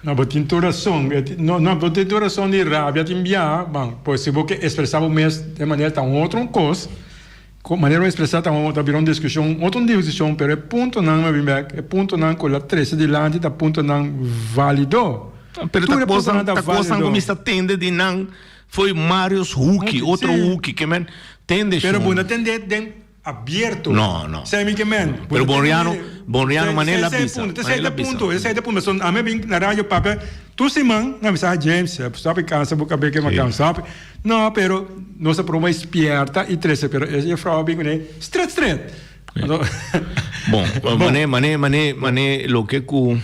S5: No, bo tin tur rason. No, no, bo tin tur rason di rabia tin biaha, ban, pues si bo ke ekspresá bo mes den manera ta un otro kos. Con manera bo expresa ta un ta bira un discusion, otro un discusion, pero e puntonan mi bin bek, e puntonan cu el a trece dilanti ta puntonan valido.
S6: Pero
S5: Tur
S6: ta
S5: e puntonan
S6: cosnan,
S5: ta
S6: ta cosnan cu
S5: valido.
S6: mi sta tende di nan fo'i Marius Hoekie,
S5: Hoekie,
S6: otro
S5: si.
S6: Hoekie, ke men tende
S5: Pero bo
S6: shon.
S5: no tende den abierto.
S6: No, no.
S5: Esei mi ke men. Bo
S6: Pero
S5: no tende
S6: Bonriano,
S5: den,
S6: Bonriano
S5: esei,
S6: manera el a
S5: esei e
S6: bisa,
S5: punto,
S6: manera
S5: esei
S6: el
S5: ta
S6: a
S5: e
S6: bisa.
S5: punto, esei ta e punto. So ami a bin na radio papia tur siman, mi a bisa, ah James, stop e cansa bo cabe ke mi a
S6: Si.
S5: cansa. No, pero nos a proba spierta y trece, pero e juffrouw a bin cune stret stret. Anto,
S6: Bon,
S5: Bon.
S6: mane, mane, mane, mane loke cu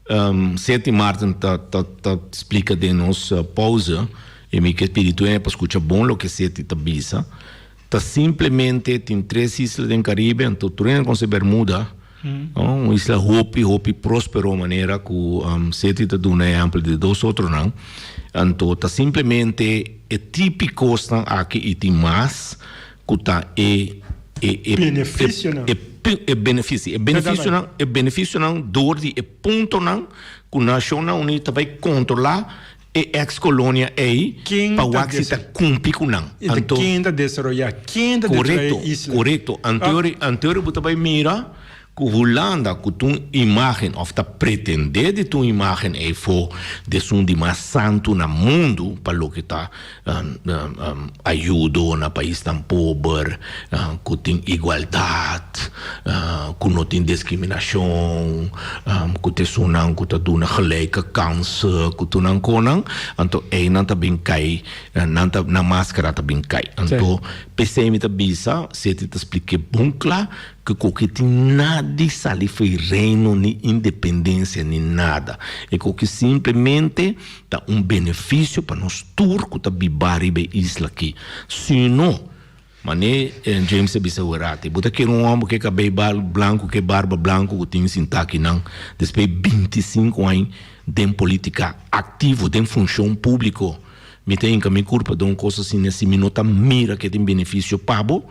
S6: um, Seti Martin ta, ta, ta splica den nos uh, pauze, y mi ke pidi tu pa scucha bon loke Seti ta bisa, ta simplemente tin tres isla den Caribe, anto tur hende conoce Bermuda, no? Un isla hopi, hopi prospero manera cu um, Seti ta duna ehempel di dos otronan, anto ta simplemente e tipicosnan aki y tin mas cu ta e e e
S5: Beneficionan.
S6: e e e beneficio, e beneficionan, e beneficionan door di e puntonan cu Nacionnan Uni ta bay controla E ex colonia ey
S5: Ken
S6: pa
S5: ta
S6: wak si ta cumpli cu nan.
S5: I ta
S6: Anto.
S5: ken ta desaroyá, ken ta desaroyá
S6: Corecto,
S5: e isla?
S6: corecto. Anto anto bo ta bay mira cu Hulanda cu ta un imagen of ta pretende di ta un imagen ey fo di esun di mas santo na mundo pa loke ta ayudo na paisnan pober, cu tin igualdad, cu no tin discriminacion, cu ta esunnan cu ta duna gelijke kansen cu tur nan conan, anto eynan ta bin cay, nan ta, nan mascara ta bin cay. Anto p'esey mi ta bisa, Seti ta spliké bon cla, cu koki tin nada di sali fo'i reino ni independencia ni nada. E koki simplemente Ta un beneficio pa nos tur cu ta biba riba e isla aki. Si no, mane James a bisa awerati, bo ta kere un homber cu e cabey blanco, cu e barba blanco cu tin sinta akinan despues di binticinco aña den politica activo, den funcion publico, mi ta hinca mi curpa den un cos asina si mi no ta mira cu e tin beneficio pa bo?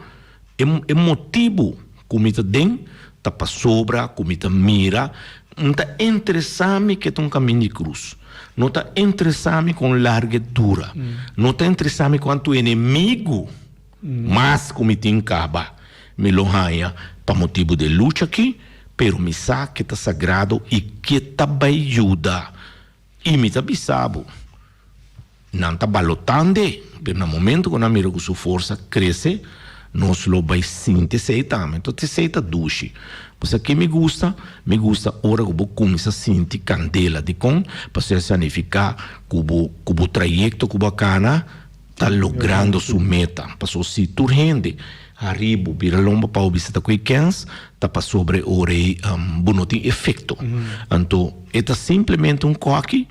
S6: E motibu ku mi ta den ta pasobra ku mi ta mira N ta interesá mi ke ta un kamin di krus. No ta interesá mi kon largu e dura. No ta interesá mi kuantu enemigu mas ku mi tin kaba mi lo haña pa motibu di e lucha aki, pero mi sa ke ta sagrado i ke ta bai yuda. I mi ta bisa bo, nan ta balotand'e, pero na momento ku nan mira ku su forsa krese, nos lo bai sinti esei tambe. Entonces esei ta dushi. Bo sa ke mi gusta? Mi gusta ora ku bo kuminsá sinti kandela. Dikon? Pasobra e signifiká ku bo ku bo trayekto ku bo a kana ta logrando su meta. Pasobra si tur hende Aribo bira lomba pa bo bisa ta ku e kens ta pasobra e ora ei bo no tin efekto. Anto e ta simplemente un koki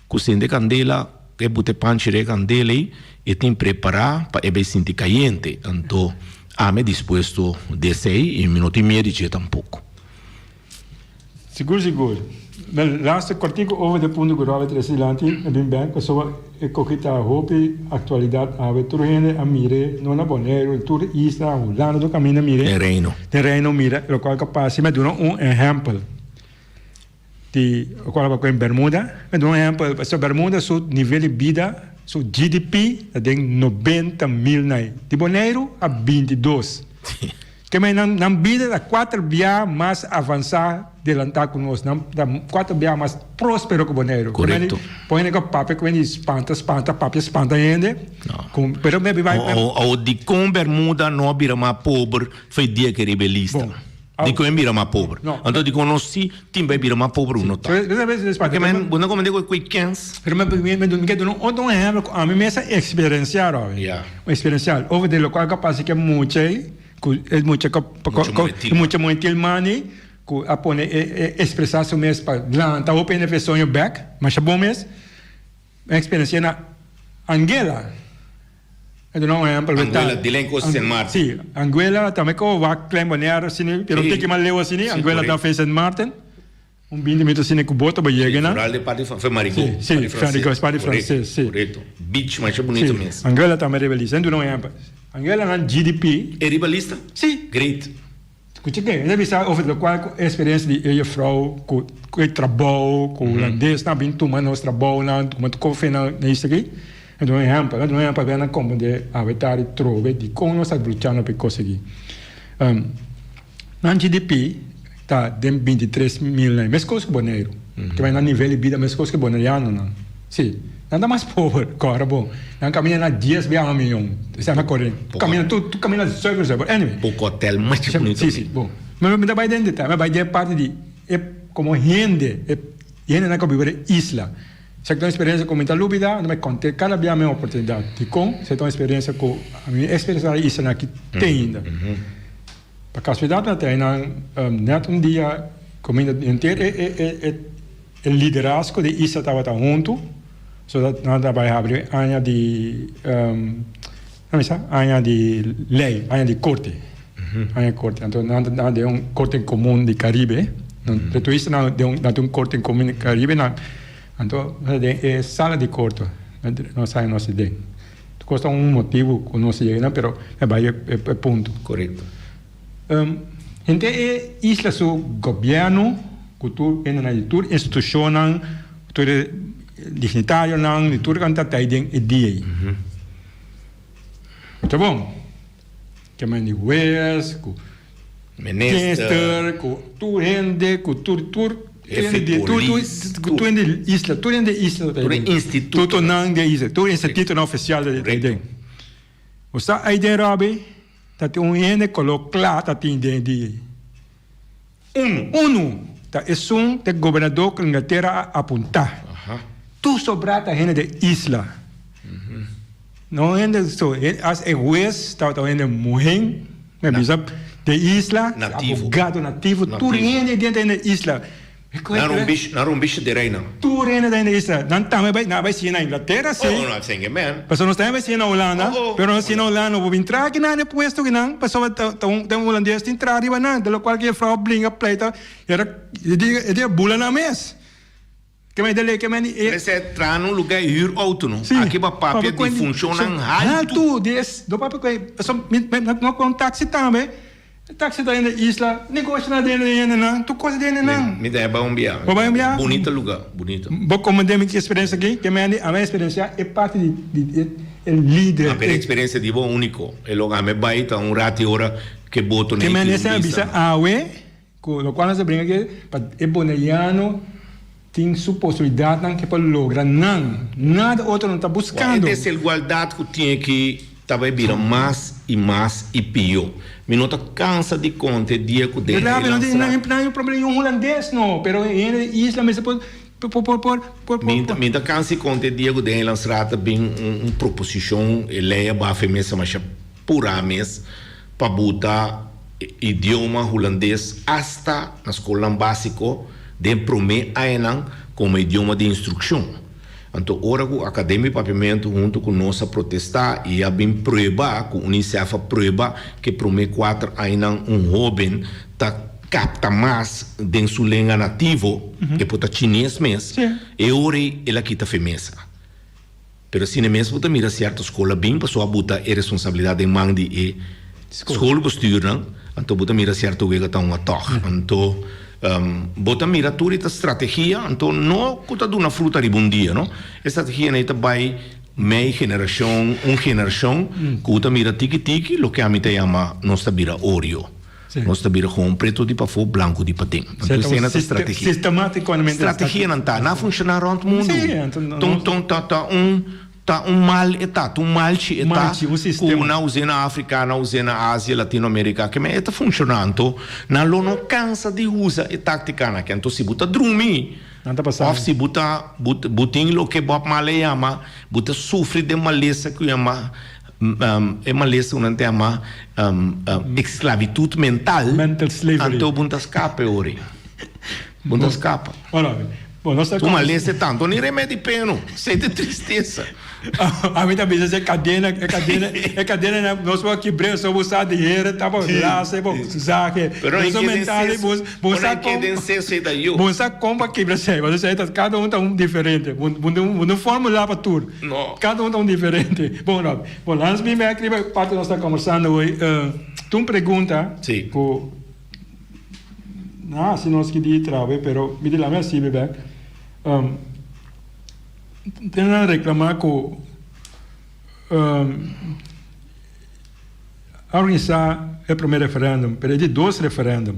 S6: ku sende kandela, e buta e panchi riba e kandela ei, e tin prepará pa e bai sinti kayente. Anto ami a dispuesto di esei i mi no tin miedu di dje tampoko.
S5: Sigur sigur. Wel, laatste kwartiku over de punto ku Robert trese dilanti, mi bin bek pasobra e koki ta hopi aktualidat awe. Tur hende a mir'é, no na Boneiru, den tur isla, Hulanda, tur kaminda mir'é.
S6: Den Reino.
S5: Den Reino mira lokual ku a pasa. Mi a duna un ehèmpel di lokual a pasa ku Bermuda. Mi a duna un ehèmpel pasobra Bermuda su nivel di bida, su GDP ta den 90 mil nai. Di Boneiru a 22. Ke men nan nan bida ta kuater bia mas avansá delantá ku nos. Nan ta kuater bia mas próspero ku Boneiru. Ke men
S6: Korekto.
S5: pon hende ku papia ku hende spanta spanta papia spanta hende.
S6: No.
S5: Ku pero me bai
S6: O o dikon Bermuda no a bira mas pober for e dia ku e rebelista?
S5: Bon.
S6: Dikon e bira mas pober? Anto dikon nos si tin bai bira mas pober uno ta? Ke men bo no komende ku e kens.
S5: Pero mi mi ke duna un otro ehempel ku ami mes a eksperensiá Robbie. Eksperensiá over di lokual ku a pasa ku e mucha ei ku e mucha ku e mucha muhé mani ku a pone e ekspresá su mes pa lanta hopi hende fe soño bèk masha bon mes. Mi a eksperensiá na Anguela.
S6: Anguela, di len koos Sint Maarten.
S5: Si, Anguela tambe ko wak Klein Bonaire asina, pero un tiki mas leu asina, Anguela ta fe Sint Maarten, un binti minuto asina ku boto bo yega nan.
S6: Vooral de parti van fe Marigot.
S5: Si, si, Marigot, parti franses, si.
S6: Korekto, beach masha bunito mes.
S5: Si, Anguela tambe riba lista, duna un ehempel, Anguela nan GDP.
S6: E riba lista?
S5: Si.
S6: Great.
S5: Scucha ke, e ta bisa over locual cu experiencia di e juffrouw cu cu e trabou cu hulandesnan a bin tuma nos trabounan tuma tur cofenan na isla aki. E duna un ehempel, e duna un ehempel pa nan comprende awe tardi trobe dicon nos ta luchando pa e cos aki. Nan GDP ta den 23 mil nan, mescos cu Boneiru. Ke nan nivel di bida mescos cu bonerianonan. Si, nan ta mas pober, kòrda bon. Nan kaminda na dies biaha miyon. Esei nan kore. Kaminda tur, tur kaminda zuiver zuiver. Anyway.
S6: Poko hotel masha bunito.
S5: Si, si, bon. Mi, mi ta bai den detaye, mi bai den e parti di e komo hende, e hendenan ku biba den isla. Esaki ta un eksperensia ku mi ta lubida, mi ta kont'é kada bia mi oportunidat. Dikon? Esei ta un eksperensia ku ami a eksperensiá na islanan aki te ainda. Pa kasualidat mi a trae nan nèt un dia ku mi henter e e e e liderazgo di isla tabata huntu, so dat nan ta bai habri aña di nan bisa aña di lei, aña di korte, aña di korte. Anto nan ta den un korte komun di Karibe, nan tur isla nan den un korte komun di Karibe nan, anto nan ta den e sala di korte, nos a nos den. Kos ta un motibu ku nos yega nan, pero e bai e punto.
S6: Korekto.
S5: Henter e isla su gobièrnu ku tur hendenan di tur institushonnan, tur e dignitarionan di tur kanta ta den e dia ei. Ta bon. Ke men di hues ku minister ku tur hende ku tur tur
S6: Hefe
S5: tur tur
S6: polis,
S5: tur
S6: tur.
S5: hende di isla tur hende di isla ta
S6: Tur
S5: den
S6: instituto.
S5: tur nan di isla tur institutonan ofisial ta den bo sa aiden Robby ta tin un hende kolo kla ta tin den di
S6: Unu.
S5: Unu ta esun te gobernador ku Inglatera a apuntá. Tur sobrá ta hende di isla. No hende so, as e hues tabata un hende muhé, mi a bisa, di isla, abogado nativo, tur hende den ta hende di isla.
S6: Nan un bishi, nan un bishi di rei nan.
S5: Tur hende ta hende isla. Nan tambe bai, nan a bai siña na Inglatera si.
S6: Oh, no, sing man.
S5: Pasobra nos tambe bai siña na Hulanda, pero nos siña na Hulanda no por bin traha aki nan e puesto aki nan, pasobra ta ta un ta un hulandes tin traha riba nan, de lo cual ke juffrouw blinga pleita, e di e di a bula nan mes. Ke men dele ke men di e.
S6: Mester traha na un lugar y huur auto no.
S5: Si.
S6: Aki bo papia di funcionnan haltu.
S5: Haltu di es, do papia ku e, pasobra mi mi no con taxi tambe. Taxi ta hende isla, negoshi na dende hende nan, tur cos dende nan.
S6: Mi ta bai un bia.
S5: Bo bai un bia?
S6: Bunito lugar, bunito.
S5: Bo comprende mi experiencia aki? Ke men di ami a experiencia e parti di di e lider.
S6: Ma pero e experiencia di bo unico. E lo ami bai ta un rati ora ke boto
S5: Ke men esei a bisa awe ku lokual nos a bringa aki pa e boneriano tin su posibilidadnan ke por logra nan. Nada otro no ta buscando.
S6: E desigualdad ku tin aki Ta bai bira mas i mas i pio. Mi no ta cansa di conta e dia cu den
S5: Verdad,
S6: Nederland
S5: no
S6: sra.
S5: tin un problema un hulandes no, pero hende di isla mester por por por por por
S6: Mi ta mi ta cansa di conta e dia cu den Eilandsraad ta bin un un proposicion, e ley a bafa e mesa masha pura mes pa buta idioma hulandes hasta na scolnan basico den prome añanan como idioma di instruccion. Anto ora ku Akademia Papiamentu huntu ku nos a protestá i a bin prueba, ku Unicef a prueba ku e promé kuater añanan un hóben ta kapta mas den su lenga nativo, e por ta chines mes, e ora ei el a kita fe mesa. Pero asina mes bo ta mira sierto skol a bin pasobra a buta e responsabilidat den man di e skolbestuurnan, anto bo ta mira sierto wega ta un atòg. Anto Bo ta mira tur e ta strategia, anto no ku ta duna fruta riba un dia, no. E strategianan ei ta bai mei generashon, un generashon, ku ta mira tiki tiki loke ami ta yama nos ta bira oreo. Nos ta bira gewoon pretu di pafó, blanku di paden. Anto esei nan ta strategia. Strategianan ta, nan a funshoná rònt mundu. Ton ton ta ta un. Ta un mal e ta, ta un malchi e ta
S5: Malchi, un
S6: ku
S5: sistema.
S6: nan us'é na Afrika, nan us'é na Asia, Latinoamerika, ke men e ta funshoná. Anto nan lo no kansa di usa e táktikanan aki. Anto si bo ta drumi
S5: Nan ta pasa.
S6: òf si bo ta bo bo tin loke Bob Marley yama bo ta sufri den malesa ku yama e malesa ku nan ta yama esclavitud mental,
S5: Mental slavery.
S6: anto bo no ta skapa e ora ei. Bo no ta skapa.
S5: Ora, bo no sa
S6: Tu malesa e tanto ni remedi peno, esei ta tristesa.
S5: Ami ta bisa e kadena, e kadena, e kadena na nos por kibr'é so bo sa di hera ta bo lasa bo zage.
S6: Pero
S5: Nos mentali bo bo sa kon bo sa kon pa kibra esei, pasobra esei ta kada un ta un diferente. Bo bo no formula pa tur.
S6: No.
S5: Kada un ta un diferente. Bon Rob, bon lans mi bek riba e parti nos ta kombersando hoy. Tin un pregunta ku. Na hasi nos ki di trabe pero mi di lami a sibi bek. Tin nan reclama cu a organisa e prome referendum pero e di dos referendum.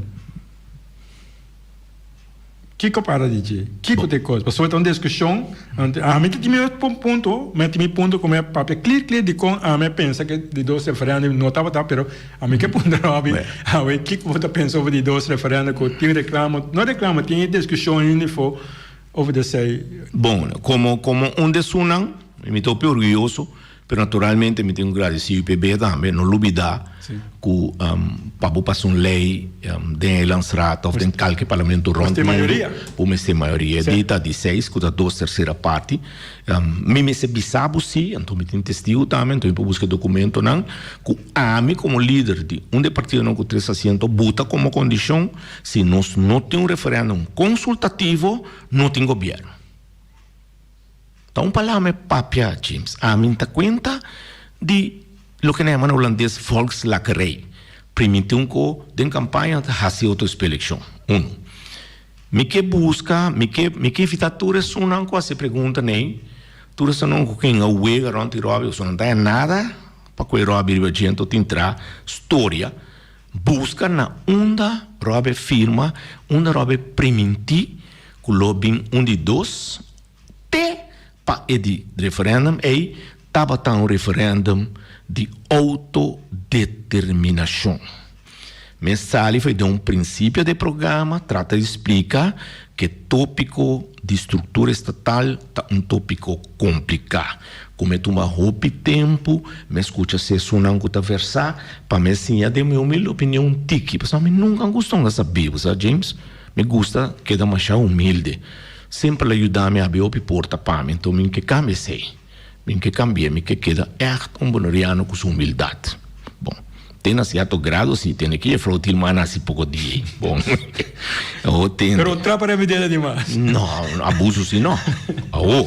S5: Kiko para di dje? Kiko ta e kos? Pasobra ta un diskushon. Ami ta tin mi punto, mi a tin mi punto ku mi a papia klir klir dikon ami a pensa ku di dos referendum no tabata, pero ami ke puntra Robby awe kiko bo ta pensa over di dos referendum ku tin reklamo, no reklamo, tin e diskushon hende for over di esei.
S6: Bon, komo komo un di esunnan, mi ta hopi orguyoso Pero naturalmente mi tin ku gradisí UPB tambe, no lubidá ku pa bo pasa un lei den e Landsraad òf den kalke parlamento rònt mundu, bo mester mayoria di ta di seis ku ta dos tersera parti. Mi mester bisa bo sí, anto mi tin testigu tambe, anto mi por buska e dokumentonan, ku ami komo lider di un di e partidonan ku tres asiento buta komo kondishon, si nos no tin un referèndum konsultativo, no tin gobièrnu. Ta un palabra e papia, James. Ami n'ta cuenta di loke nan yama na Holandes volkslakkerij. Priminti un ko den campaña ta haci otro espeleccion. Uno. Mi ke busca, mi ke, mi ke evita tur esunnan cu haci pregunta n'ey, tur esunnan cu ken a wega rond di Robby, pasobra nan ta haña nada pa cu e Robby riba dje, anto tin tra storia. Busca na unda Robby firma, unda Robby priminti cu lo bin un di dos. Te pa e di referendum ei tabata un referendum di autodeterminacion. Mi sali foi den un principio di e programa trata di splica cu topico di structura estatal ta un topico complica cu mi tuma hopi tempo mi scucha si esunnan cu ta versa pa mi siña den mi humilde opinion un tiki pasobra mi nunca a gusta un sa bibu sa James mi gusta keda masha humilde. Semper el a yuda mi habri hopi porta pa mi, anto mi ke kambia esei. Mi ke kambi'é, mi ke keda ègt un boneriano ku su humildat. Bon, te na sierto grado si, tende ke Jefrou Tilma a nasi poko dia ei. Bon, awo tende.
S5: Pero trapa den mi dede dimas.
S6: No, abuso si no. Awo.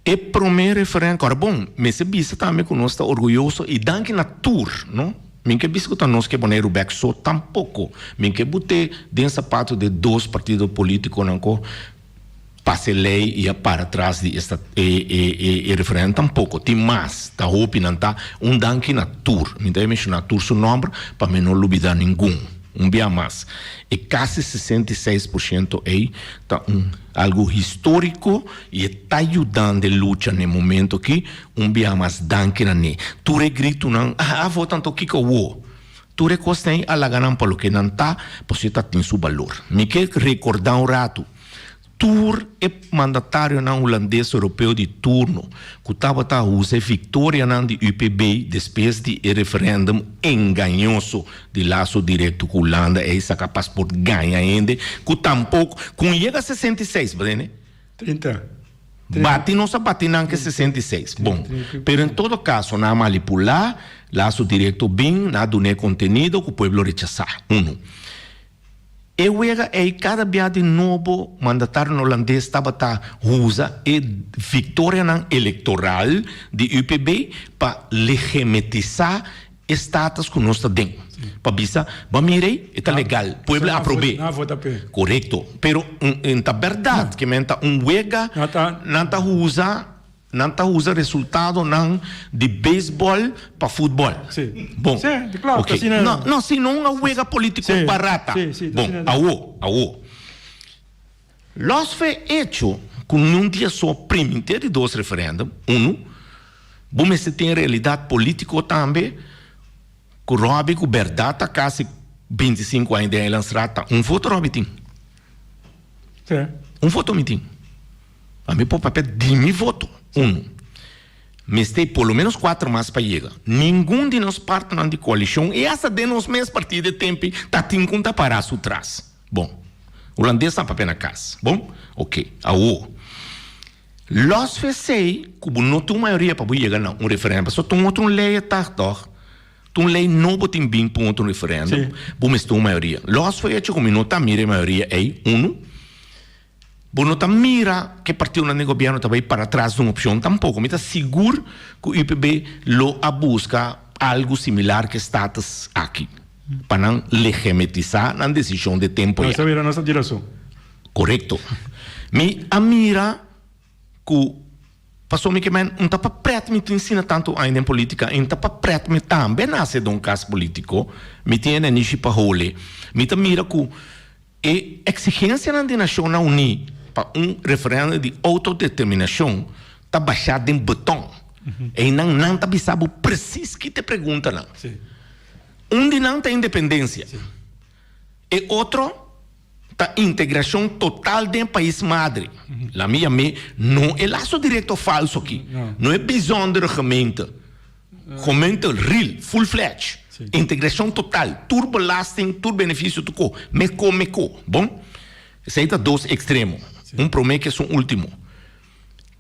S6: E promé referèndum, ora bon, mester bisa tambe ku nos ta orguyoso i danki na tur, no? Mi ke bisa ku ta nos ke Boneiru bèk so tampoko. Mi ke but'é den sapato di e dos partido polítikonan ku pasa e lei i a para tras di esta e e e e referèndum tampoko. Tin mas, ta hopi nan ta. Un danki na tur. Mi ta menshoná tur su nòmber pa mi no lubidá ningun. Un bia mas, e kasi 66% ei ta un algu históriko i e ta yudando e lucha na e momento aki. Un bia mas danki na ne. Tur e gritunan, a vota anto kiko awor? Tur e kosnan ei a laga nan pa loke nan ta, pasobra e ta tin su balor. Mi ke rekordá un ratu. Tur e mandatarionan hulandes europeo di turno ku tabata usa e viktorianan di UPB despues di e referendum engañoso di laso direkto ku Hulanda ei saka pasport gaña hende ku tampoko ku yega 66 brene
S5: 30.
S6: Bati nos a bati nan ke 66 bon pero en todo kaso nan a manipulá laso direkto bin nan a dun'é kontenido ku pueblo rechasá uno. E wega ei kada bia di nobo mandatarionan holandes tabata usa e viktorianan elektoral di UPB pa legemetisá e status ku nos ta den. Pa bisa, bo a mira ei, e ta legal, pueblo a aprob'é. Korekto. Pero ta bèrdat ke men ta un wega nan ta usa. Nan ta usa resultadonan di beisbòl pa futbòl.
S5: Sí.
S6: Bon.
S5: Sí, claro,
S6: Ok.
S5: asina.
S6: No, no, si no un wega polítiko
S5: Sí,
S6: barata.
S5: sí, sí,
S6: Bon,
S5: asina.
S6: awo, awo. Los fe echo. Ku niun dia so primint'é di dos referèndum, unu, bo mester tin realidat polítiko tambe ku Robby ku bèrdat ta kasi 25 aña den Eilandsraad ta un voto Robby tin. Un voto mi tin. Ami por papia di mi voto, unu. Mester por lo menos kuater mas pa yega. Ningun di nos partnernan di koalishon i asta den nos mes partido e tempi ta tin kun ta para su tras. Bon. Hulandes ta papia na kas. Bon? Oke. Awor, los f'esei ku bo no tin un mayoria pa bo yega na un referendum, pasobra ta un otro un lei e tag tòg? Ta un lei nobo tin bin pa un otro referendum, bo mester un mayoria. Los fo echo ku mi no ta mira e mayoria ei, unu. Bo no ta mira ku e partidonan den gobièrnu ta bai para tras di un opshon tampoko. Mi ta sigur ku UPB lo a buska algu similar ku e status aki pa nan legemetisá nan desishon de tempu
S5: ya. Nos ta dira so.
S6: Korekto. Mi a mira ku pasobra mi ke men un ta pa prèt mi tin asina tantu aña den polítika i un ta pa prèt mi tambe nase den un kas polítiko. Mi tin e nanishi pa hole. Mi ta mira ku. E eksigensianan di Nashonnan Uní pa un referèndum di outodeterminashon ta bashá den beton. Einan nan ta bisa bo presis ki ta e preguntanan. Un di nan ta independensia. E otro ta integrashon total den e pais madre. La mi yam'é no e laso direkto falso aki, no e bijzondere gemeente. Gemeente real, full fledged. Integracion total, tur belasting, tur beneficio tur ko, meko meko. Bon, esei ta dos extremo. Un prome ku esun ultimo.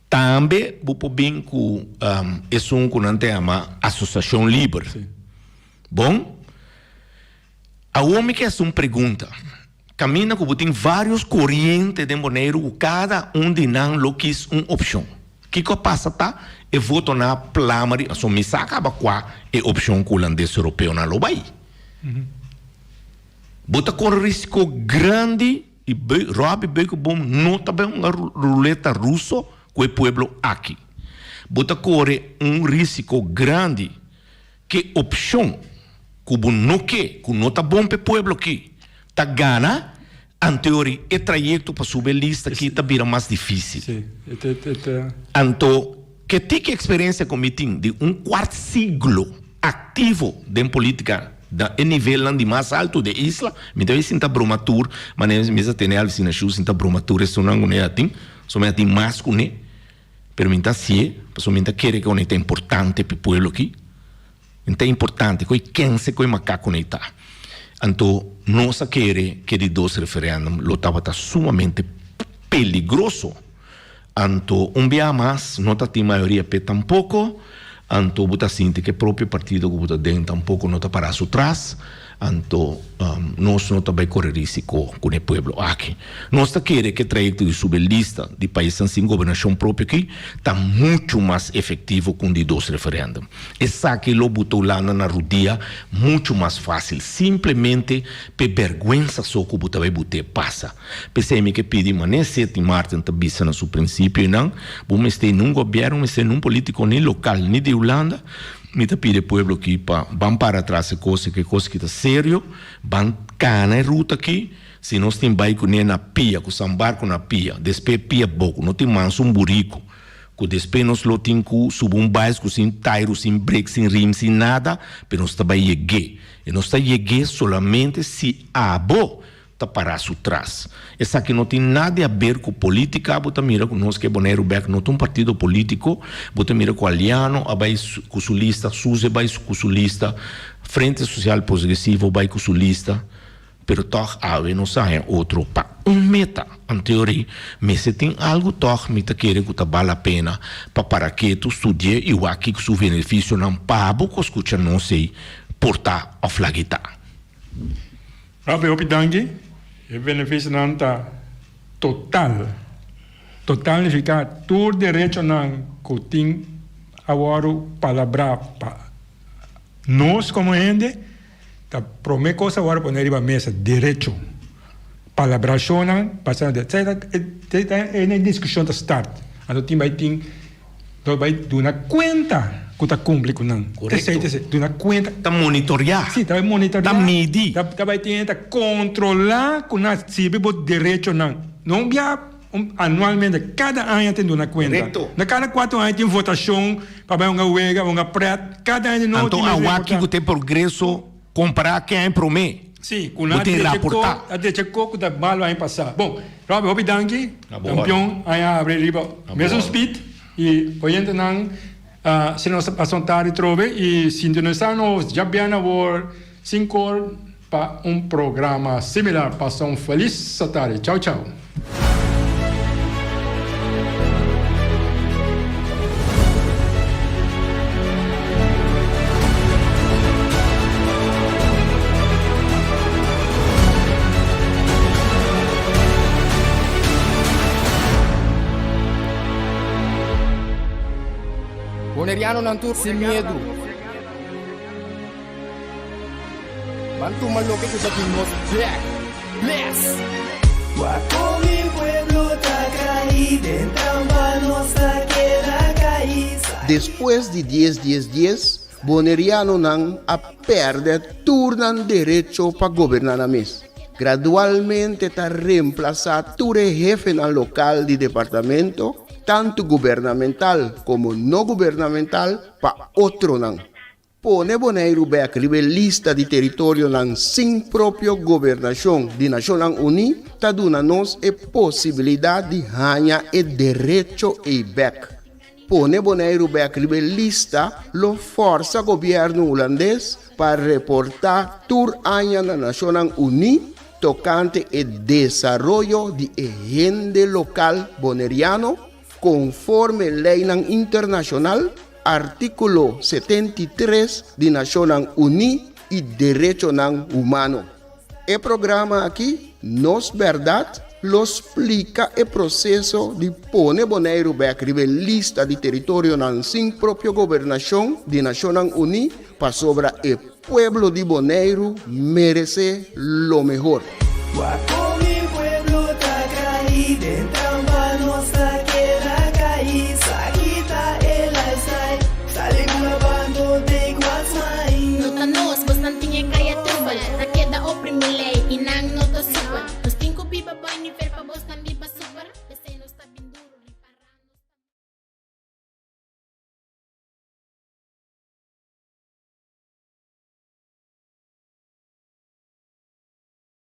S6: Tambe bo por bin ku esun ku nan ta yama asociacion liber. Bon, awor mi ke hasi un pregunta. Kaminda ku bo tin vários koriente den Boneiru ku kada un di nan lo kis un opshon. Kiko a pasa ta e votonan a plama riba so mi sa kaba kua e opshon ku hulandes europeonan lo bai. Bo ta kore risiko grandi i Robbie Beukeboom no ta bai hunga ruleta ruso ku e pueblo aki. Bo ta kore un risiko grandi Ke opshon ku bo no ke, ku no ta bon p'e pueblo ki ta gana, anteori e trayekto pa subi e lista ki ta bira mas difísil. Anto, ke tiki eksperensia ku mi tin di un kuart siglo aktivo den politika na e nivelnan di mas altu di e isla, mi ta bay sinta broma tur, manera mi sa tene Elvis Inaciu sinta broma tur esunnan ku ne a tin, so mi a tin mas ku ne. Pero mi ta hacié pasobra mi ta kere cu ta importante p'e pueblo aki. Mi ta importante cu e kense cu e macaconan ei ta. Anto nos a kere cu e di dos referendum lo tabata sumamente peligroso. Anto un bia mas no ta tin mayoria p'e tampoco. Anto bo ta sinti cu e propio partido cu bo ta den tampoco no ta para su tras. Anto nos no ta bai kore risiko ku e pueblo aki. Nos ta kere ku e trayekto di subi lista di paisnan sin gobernashon propio aki ta muchu mas efektivo ku un di dos referèndum. Esaki lo buta Hulanda na rudia muchu mas fásil, simplemente p'e bèrgwensa so ku bo ta bai but'é pasa. P'esei mi ke pidi manera Seti Martin ta bisa na su prinsipionan, bo mester nun gobièrnu, mester nun polítiko ni lokal ni di Hulanda, Mi ta pidi e pueblo aki pa ban para atras e kos aki, e kos aki ta serio, ban kana e ruta aki, si nos tin bai kuné na pia, ku san barku na pia, despe pia boku, no tin mas un buriku, ku despe nos lo tin ku subi un baisku sin tairu, sin brek, sin rim, sin nada, pero nos ta bai yeg'é. E nos ta yeg'é solamente si abo ta pará su tras. Esaki no tin nada di haber ku polítika, bo ta mira ku nos ke Boneiru bèk no ta un partido polítiko, bo ta mira ku Aliano a bai ku su lista, Suze bai ku su lista, Frente Sosial Progresivo bai ku su lista, pero tòg awe nos a haña otro pa un meta. Anteori mester tin algu tòg mi ta kere ku ta bal la pena pa para ketu, studi'é i wak kiko su benefisionan pa bo ku a skucha nos ei por ta òf lag'i ta.
S5: Hopi hopi danki. E benefisionan ta total. Total nifiká tur derechonan ku tin a wòrdu palabrá pa nos komo hende ta promé kos a wòrdu pone riba mesa, derecho. Palabrashonnan basá na ta e diskushon ta start. Anto tin bai tin. Lo bai duna kuenta ku ta kumpli ku nan.
S6: Korekto.
S5: Esei ta esei. Duna kuenta.
S6: Ta monitoriá.
S5: Si, ta bai monitoriá.
S6: Ta midi.
S5: Ta bai tin hende ta kontrolá ku nan a sirbi bo derechonan. No un bia. un anualmente, kada aña tin duna kuenta.
S6: Korekto.
S5: Na kada kuatro aña tin votashon pa bai hunga wega, hunga prèt. Kada aña di nobo
S6: Anto
S5: tin mester
S6: awor kiko
S5: reportá.
S6: ta e progreso kompará ku e aña promé?
S5: Sí, ku
S6: Bo
S5: nan a
S6: tin
S5: drecha ko,
S6: raportá.
S5: a drecha ko ku ta malo aña pasá. Bon, Robby, hopi danki.
S6: Na bo ora.
S5: Kampion aña a habri riba
S6: Na bo
S5: mesun
S6: ora.
S5: speed i oyentenan si nos ta pasa un tardi trobe i sintonisá nos djabièrnè awor sinkor pa un programa similar. Pasa un felis satardi. Chau chau.
S1: Bonerianonan tur sin miedu. Ban tuma loke ku ta di nos bek. Bless!
S2: Wak kon mi pueblo ta kai den trampa nos ta keda kai.
S3: Despues di dies dies dies, Bonerianonan a pèrdè tur nan derecho pa goberná nan mes. Gradualmente ta remplasá tur e hefenan lokal di departamento, tantu gubernamental komo no gubernamental, pa otronan. Pone Boneiru bèk riba e lista di teritorionan sin propio gobernashon di Nashonnan Uní ta duna nos e posibilidat di haña e derecho ei bèk. Pone Boneiru bèk riba e lista lo fòrsa gobièrnu hulandes pa reportá tur aña na Nashonnan Uní tokante e desaroyo di e hende lokal boneriano konforme leinan internashonal, artíkulo 73 di Nashonnan Uní i derechonan humano. E programa aki, Nos Bèrdat, lo splika e proseso di pone Boneiru bèk riba e lista di teritorionan sin propio gobernashon di Nashonnan Uní pasobra e pueblo di Boneiru meresé lo mehor.
S2: Wak kon mi pueblo ta kai den trampa nos ta keda kai sa kita e lifestyle sali bula bando take what's mine.
S4: No ta nos, bosnan tin e kaya trubel. Ta keda oprimi lei i nan no ta supel. Nos tin ku biba bai nivel pa bosnan.